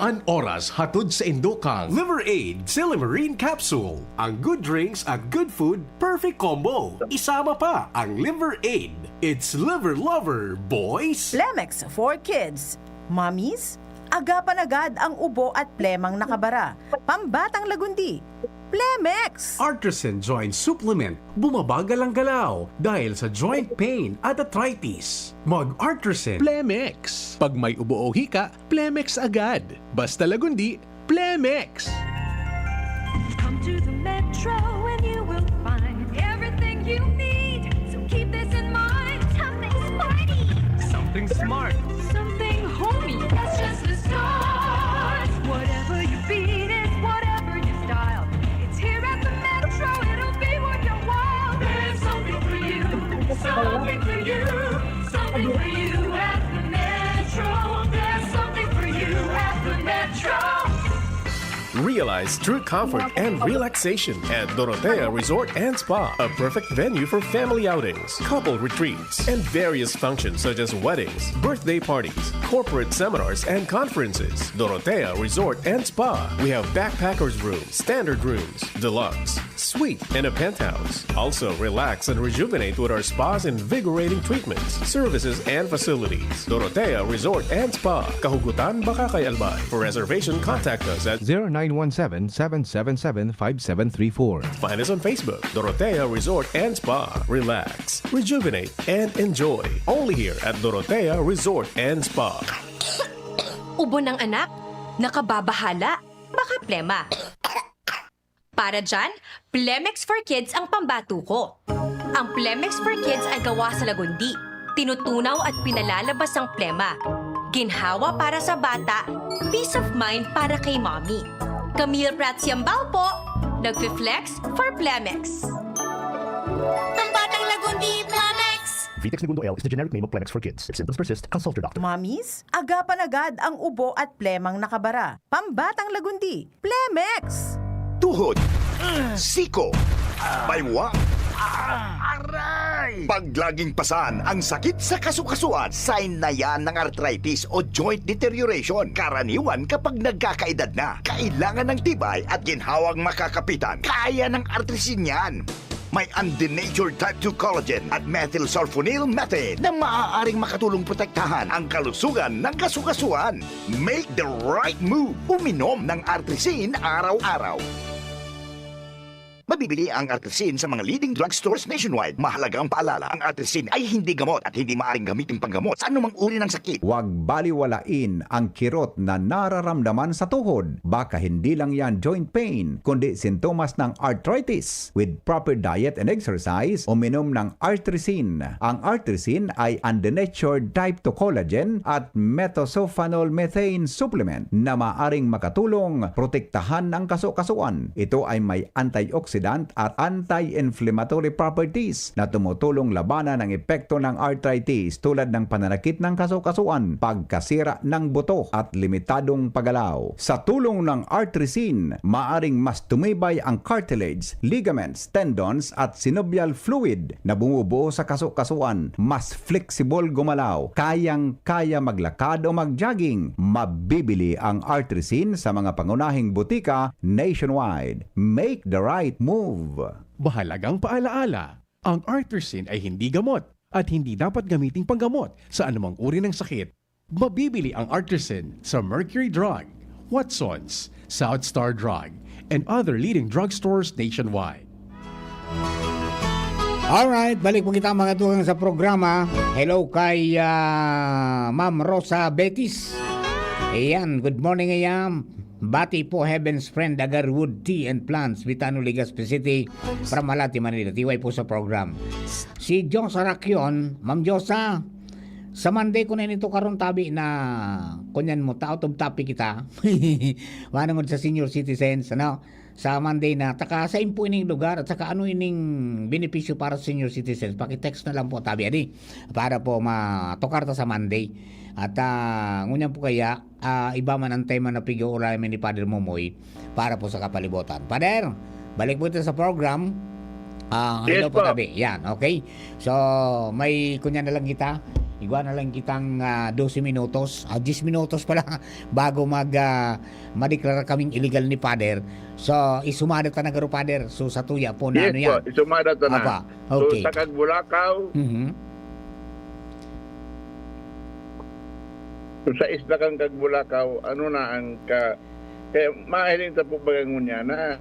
An oras hatod sa indo kang Liver Aid Silimarine Capsule. Ang good drinks at good food, perfect combo. Isama pa ang Liver Aid. It's Liver Lover, boys! Plemex for Kids. Mommies, agapan agad ang ubo at plemang nakabara. Pambatang lagundi. Plemex! Artisan Joint Supplement. Bumabagal ang galaw dahil sa joint pain at arthritis. Mag-Artisan Plemex. Pag may ubo o hika, Plemex agad. Basta lagundi, Plemex! Come to the Metro and you will find everything you need. So keep this in mind. Something sporty. Something smart. Something homey. That's just the start. Whatever your beat is, whatever your style, it's here at the Metro. It'll be worth your while. There's something for you. Something for you. Something for you at the Metro. There's something for you at the Metro. Realize true comfort and relaxation at Dorotea Resort and Spa, a perfect venue for family outings, couple retreats, and various functions such as weddings, birthday parties, corporate seminars, and conferences. Dorotea Resort and Spa. We have backpackers room, standard rooms, deluxe, suite, and a penthouse. Also, relax and rejuvenate with our spa's invigorating treatments, services, and facilities. Dorotea Resort and Spa, Kahugutan, Bacacay, Albay. For reservation, contact us at zero nine one seven, seven seven seven, five seven three four. Find us on Facebook, Dorotea Resort and Spa. Relax, rejuvenate, and enjoy. Only here at Dorotea Resort and Spa. Ubo ng anak? Nakababahala? Baka plema. Para dyan, Plemex for Kids ang pambato ko. Ang Plemex for Kids ay gawa sa lagundi. Tinutunaw at pinalalabas ang plema. Ginhawa para sa bata, peace of mind para kay mommy. Camille Prats Yambao po, nagfi-flex for Plemex. Pambatang lagundi, Plemex! Vitex Negundo L is the generic name of Plemex for Kids. If symptoms persist, consult your doctor. Mommies, agapan agad ang ubo at plemang nakabara. Pambatang lagundi, Plemex! Tuhod, siko, baywa, aray! Pag laging pasan ang sakit sa kasukasuan, sign na yan ng arthritis o joint deterioration. Karaniwan kapag nagkakaedad na, kailangan ng tibay at ginhawang makakapitan. Kaya ng Artrisin yan. May undenatured type two collagen at methylsulfonyl methane na maaaring makatulong protektahan ang kalusugan ng kasukasuan. Make the right move. Uminom ng Artrisin araw-araw. Mabibili ang Artrisin sa mga leading drugstores nationwide. Mahalagang paalala, ang Artrisin ay hindi gamot at hindi maaaring gamitin panggamot sa anumang uri ng sakit. Huwag baliwalain ang kirot na nararamdaman sa tuhod. Baka hindi lang yan joint pain, kundi sintomas ng arthritis. With proper diet and exercise, uminom ng Artrisin. Ang Artrisin ay undenatured type two collagen at methylsulfonyl methane supplement na maaring makatulong protektahan ang kasukasuan. Ito ay may antioxidant at anti-inflammatory properties na tumutulong labanan ang epekto ng arthritis tulad ng pananakit ng kasukasuan, pagkasira ng buto at limitadong paggalaw. Sa tulong ng Artrisin, maaring mas tumibay ang cartilage, ligaments, tendons at synovial fluid na bumubuo sa kasukasuan, mas flexible gumalaw, kayang-kaya maglakad o mag-jogging. Mabibili ang Artrisin sa mga pangunahing butika nationwide. Make the right move! Mahalagang paalaala, Ang Artercin ay hindi gamot at hindi dapat gamiting panggamot sa anumang uri ng sakit. Mabibili ang Artercin sa Mercury Drug, Watson's, South Star Drug, and other leading drugstores nationwide. Alright, balik po kita, mga tugang, sa programa. Hello kay, ah, Ma'am Rosa Betis. Ayan, good morning, ayan. Bati po, Heaven's Friend, Agarwood Tea and Plants, Vitano, Legazpi City, from Malate, Manila. T Y po sa program. Si Josa Rakion, Ma'am Josa, sa Monday ko na nito karon tabi na, kunyan mo, ta out of topic kita. Manungod sa senior citizens, ano? Sa Monday na, taka sa impo ining lugar at saka ano ining benepisyo para sa senior citizens, paki-text na lang po, tabi, adi, para po matukar ta sa Monday. At, ah, ngunyan po kaya, ah, iba man ang tema na pig-uurayan mi ni Father Momoy para po sa kapalibotan. Father, balik po ito sa program. Ah, Yes hello po, po. tabi. Yan, okay? So, may kunya na lang kita. Igwa na lang kitang ah, dose minutos. Ah, diyes minutos pala bago mag ah, madeklara kaming illegal ni Father. So, isumada ta na garo, Father. So, sa tuya po na Yes ano po, yan? isumada ta na. Apa, So, okay. sa Kagbulakaw, Mhm. so sa isla kan Kagbulakaw, ano na ang ka... Kaya mahiling ta po baga ngunyan na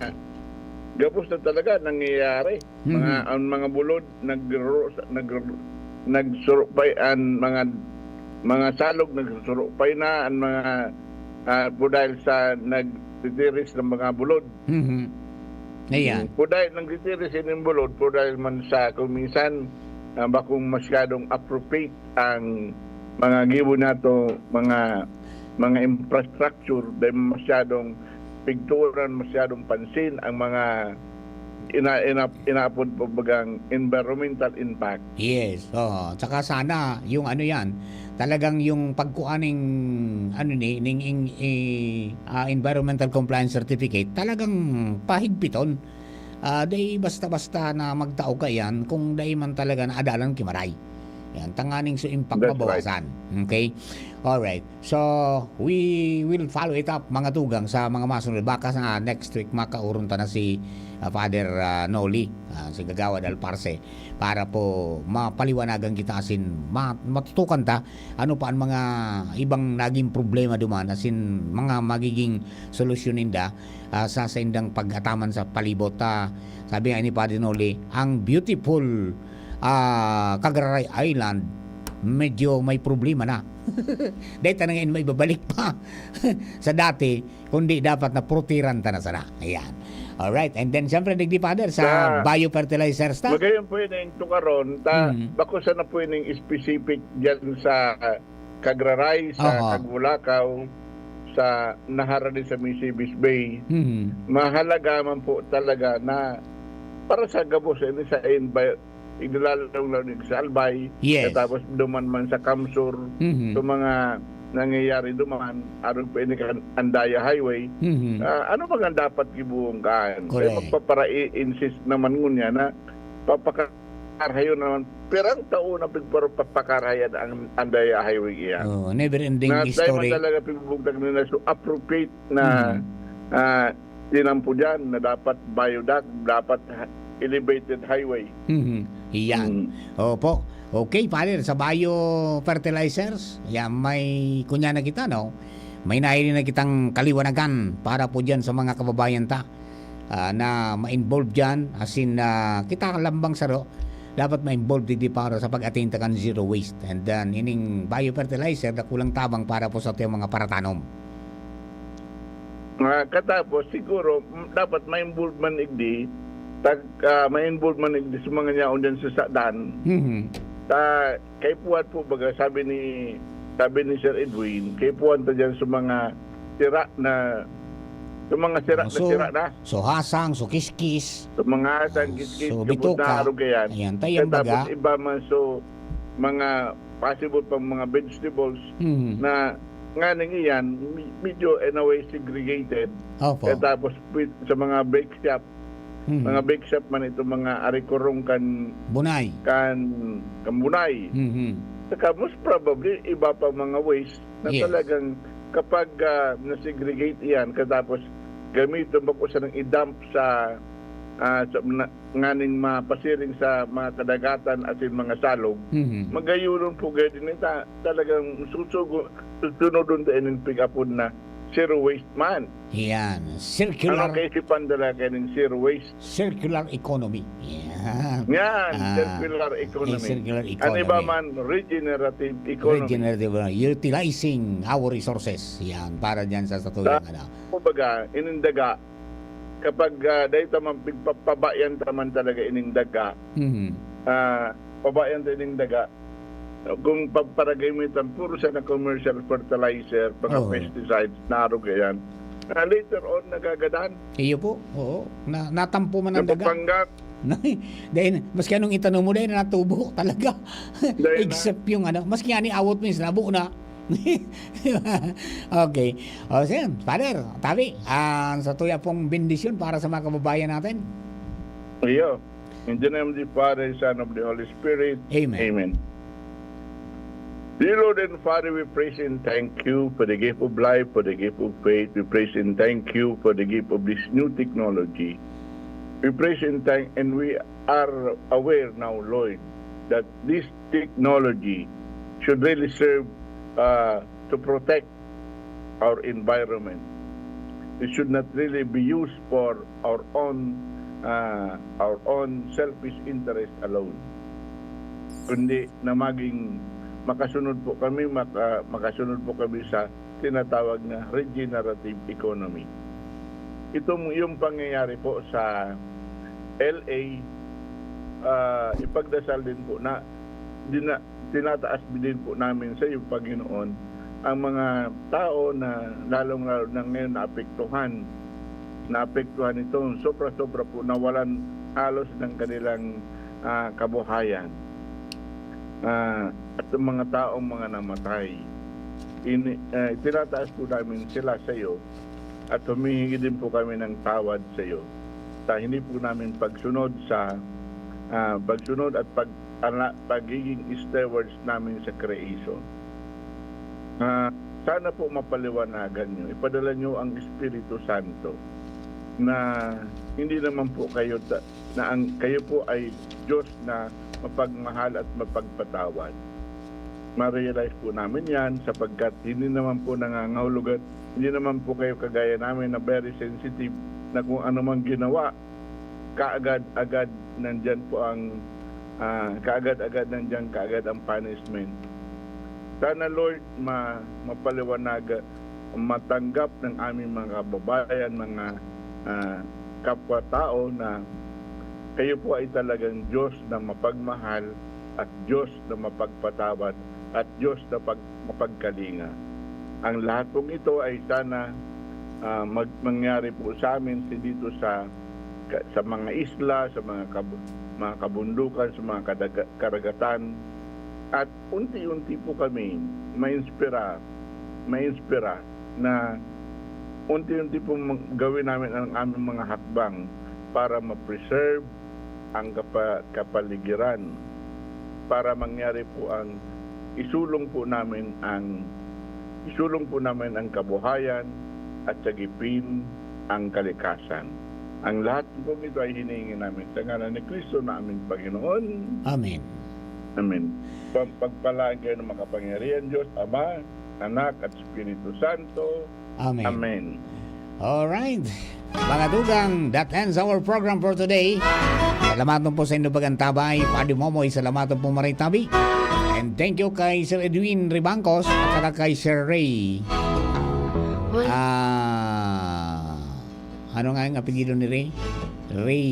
gabos na talaga nangyayari. Mga, Mhm. ang mga bulod, nagro, nagro, nagsurupay, ang mga, mga salog, nagsurupay na, ang mga, ah, po dahil sa nagtitiris ng mga bulod. Mhm. Ayan. Po dahil nagtitiris yung bulod, po dahil man sa kung minsan, ah, bakong masyadong appropriate ang mga gibo nato, mga, mga infrastructure, dahil masyadong pigturan, masyadong pansin ang mga ina, ina, inaapod po bagang environmental impact. Yes, oo. Tsaka sana yung ano yan, talagang yung pagkuha ning, ano ni, ning, ing- i- ah, environmental compliance certificate, talagang pahigpiton. Ah, dai basta-basta na magtao ka yan kung dai man talaga na adalan ki maray. Yan, tanganing so impact That's mabawasan. Okay? Alright. So, we will follow it up, mga tugang, sa mga masunod. Baka sa next week, makaoron ta na si ah, Father ah, Noli, ah, si Gagawad Alparse, para po mapaliwanagan kita asin ma- matutukan ta ano pa ang mga ibang naging problema duman, asin mga magiging solusyon ninda ah, sa saindang pag-ataman sa palibot. Ah, sabi nga ni Father Noli, ang beautiful ah, Cagraray Island medyo may problema na. Dahil ta na ngayon may babalik pa sa dati, kundi dapat na protiran ta na sana. Ayan. Alright. And then, siyempre, digdi, Father, sa Sa- biofertilizers ta. Magayon po yun yung tukaron, ta, Mm. bako sana po yun yung specific dyan sa Cagraray, sa Aha. Kagbulakaw, sa Naharani, sa Misibis Bay. Mhm. Mahalaga man po talaga na para sa gabos, eh, sa envi-, iglalong na sa Albay, Yes. tapos duman man sa Kamsur, Mhm. sa mga nangyayari duman, arog pa ini kan Andaya Highway, Mhm. ah, ano ba nga dapat gibuong kaan? Correct. Kaya magpapara-insist naman ngunya na papakarahayon naman. Pirang taon na pigparo-, papakarahayan ang Andaya Highway iyan. Oh, never ending Na tayo man history. talaga pigbubugtag nila so appropriate na Mhm. ah, tinampo dyan na dapat viaduct, dapat ha- elevated highway. Mhm. Iyan. Mm. Opo. Okay, Father, sa biofertilizers, yan, may kunya na kita, no? May nahiling na kitang kaliwanagan para po dyan sa mga kababayan ta ah, na ma-involve dyan. As in, ah, kita lambang saro, dapat ma-involve digdi para sa pag-attain ta kan zero waste. And then, ining biofertilizer, dakulang tabang para po sa atong mga paratanom. Ah, katapos, siguro, m- dapat ma-involve man igdi, tag, ah, ma-involve man igdi sa mga nyaon dyan sa sadan. Mhm. Ta, kay puwat po, baga, sabi ni, sabi ni Sir Edwin, kay puwat ta dyan sa mga sira na, sa mga sira na, So, sira na. So, hasang, so, kiskis. Sa mga hasang, kiskis, So, gabos bituka. na arog yan. Ayan, tayo ang Tapos baga. iba man, so, mga possible pang mga vegetables Mhm. na nganing iyan, me- medyo in a way segregated. Opo. Eh, tapos with, sa mga bake shop, Mhm. mga bake shop man ito, mga arikurong kan, Bunay. kan, kan bunay. Mhm. Saka most probably, iba pa mga waste na Yes. talagang kapag ah, na-segregate iyan, katapos gamiton ba ko sa nang i-dump sa ah, sa na, nganing mapasiring sa mga kadagatan asin mga salog, Mhm. magayunon po gayod ini ta, talagang susugo, susunodon ta ining pig-apod na zero waste man. Yan, circular Ano kaisipan talaga ning zero waste? Circular economy. Yan. Yan, Ah, circular eh, economy. Circular Ano ba economy. man, regenerative economy. Regenerative, uh, utilizing our resources. Yan, para dyan sa, sa tuyang, Sa, ano. kumbaga, ining daga, kapag, ah, dahil ta man pigpapabayan ta man talaga ining daga, Mhm. ah, pabayan ta ining daga, kung paparagay mo itan, puro siya na commercial fertilizer, mga Oo. pesticides, na arog yan. Ah, later on, nagagadan. Iyo po, oo. Na, natampo man ang daga. Napapanggap. Dahil, maski anong itanom mo, dahil natubo talaga. Dahil na. Except yung ano, maski ani awot mo yung sinabo na. Di ba? Okay. O, sir, Father, tabi, ang sa tuya pong bendisyon para sa mga kababayan natin. Iyo. In the name of the Father, Son, of the Holy Spirit. Amen. Amen. Dear Lord and Father, we praise and thank you for the gift of life, for the gift of faith. We praise and thank you for the gift of this new technology. We praise and thank, and we are aware now, Lord, that this technology should really serve, uh, to protect our environment. It should not really be used for our own, uh, our own selfish interest alone, kundi na maging makasunod po kami, maka-, makasunod po kami sa tinatawag na regenerative economy. Itong, yung pangyayari po sa L A, ah, ipagdasal din po na dina-, tinataas din po namin sa iyo, Panginoon, ang mga tao na lalong-lalo na ngayon naapektuhan, naapektuhan nito. Sobra-sobra po, nawalan halos ng kanilang, ah, kabuhayan. Ah, at ang mga taong mga namatay. Ini-, ah, itinataas po namin sila sa iyo at humihingi din po kami ng tawad sa iyo sa hindi po namin pagsunod sa, ah, pagsunod at pag-, ala-, pagiging stewards namin sa creation. Ah, sana po mapaliwanagan niyo. Ipadala niyo ang Espiritu Santo na hindi naman po kayo ta-, na ang, kayo po ay Diyos na mapagmahal at mapagpatawad. Ma-realize po namin yan sapagkat hindi naman po nangangahulugan, hindi naman po kayo kagaya namin na very sensitive na kung ano mang ginawa, kaagad-agad nandiyan po ang, ah, kaagad-agad nandiyan kaagad ang punishment. Sana, Lord, ma-, mapaliwanag, matanggap ng aming mga kababayan, mga, ah, kapwa-tao na kayo po ay talagang Diyos na mapagmahal at Diyos na mapagpatawad at Diyos na pag-, mapagkalinga. Ang lahat pong ito ay sana, ah, mag-, mangyari po sa amin si-, dito sa, ka-, sa mga isla, sa mga kab-, mga kabundukan, sa mga kadaga-, karagatan, at unti-unti po kami mainspira, mainspira na unti-unti po mag-, gawin namin ang aming mga hakbang para ma-preserve ang kapa-, kapaligiran, para mangyari po ang isulong po namin ang, isulong po namin ang kabuhayan at sagipin ang kalikasan. Ang lahat pong ito ay hinihingi namin sa ngalan ni Kristo na aming Panginoon. Amen. Amen. Pag-, pagpalain kayo ng makapangyarihan Diyos, Ama, Anak, at Espiritu Santo. Amen. Amen. Alright. Mga tugang, that ends our program for today. Salamaton po sa indo pag-antabay. Padre Momoy, salamaton po maray tabi. And thank you kay Sir Edwin Ribangcos at saka kay Sir Ray. Ah, ano nga yung apelyido ni Ray? Ray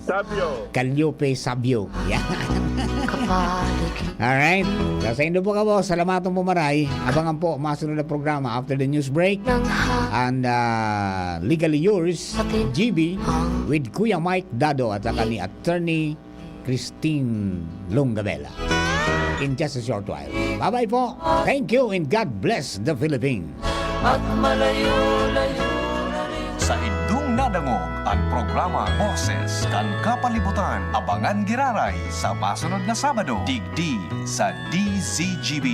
Sabio. Caliope Sabio. Yan. Alright. So, sa indo po kamo, salamaton po maray. Abangan po, masunod na programa after the news break. And, ah, legally yours, G B, with Kuya Mike Dado at saka ni Attorney Christine Longabella. In just a short while. Bye-bye po. Thank you and God bless the Philippines. At malayo-layo na rin. Sa indong nadangog an programa Boses kan Kapalibutan, abangan giraray sa masunod na Sabado, digdi sa D Z G B.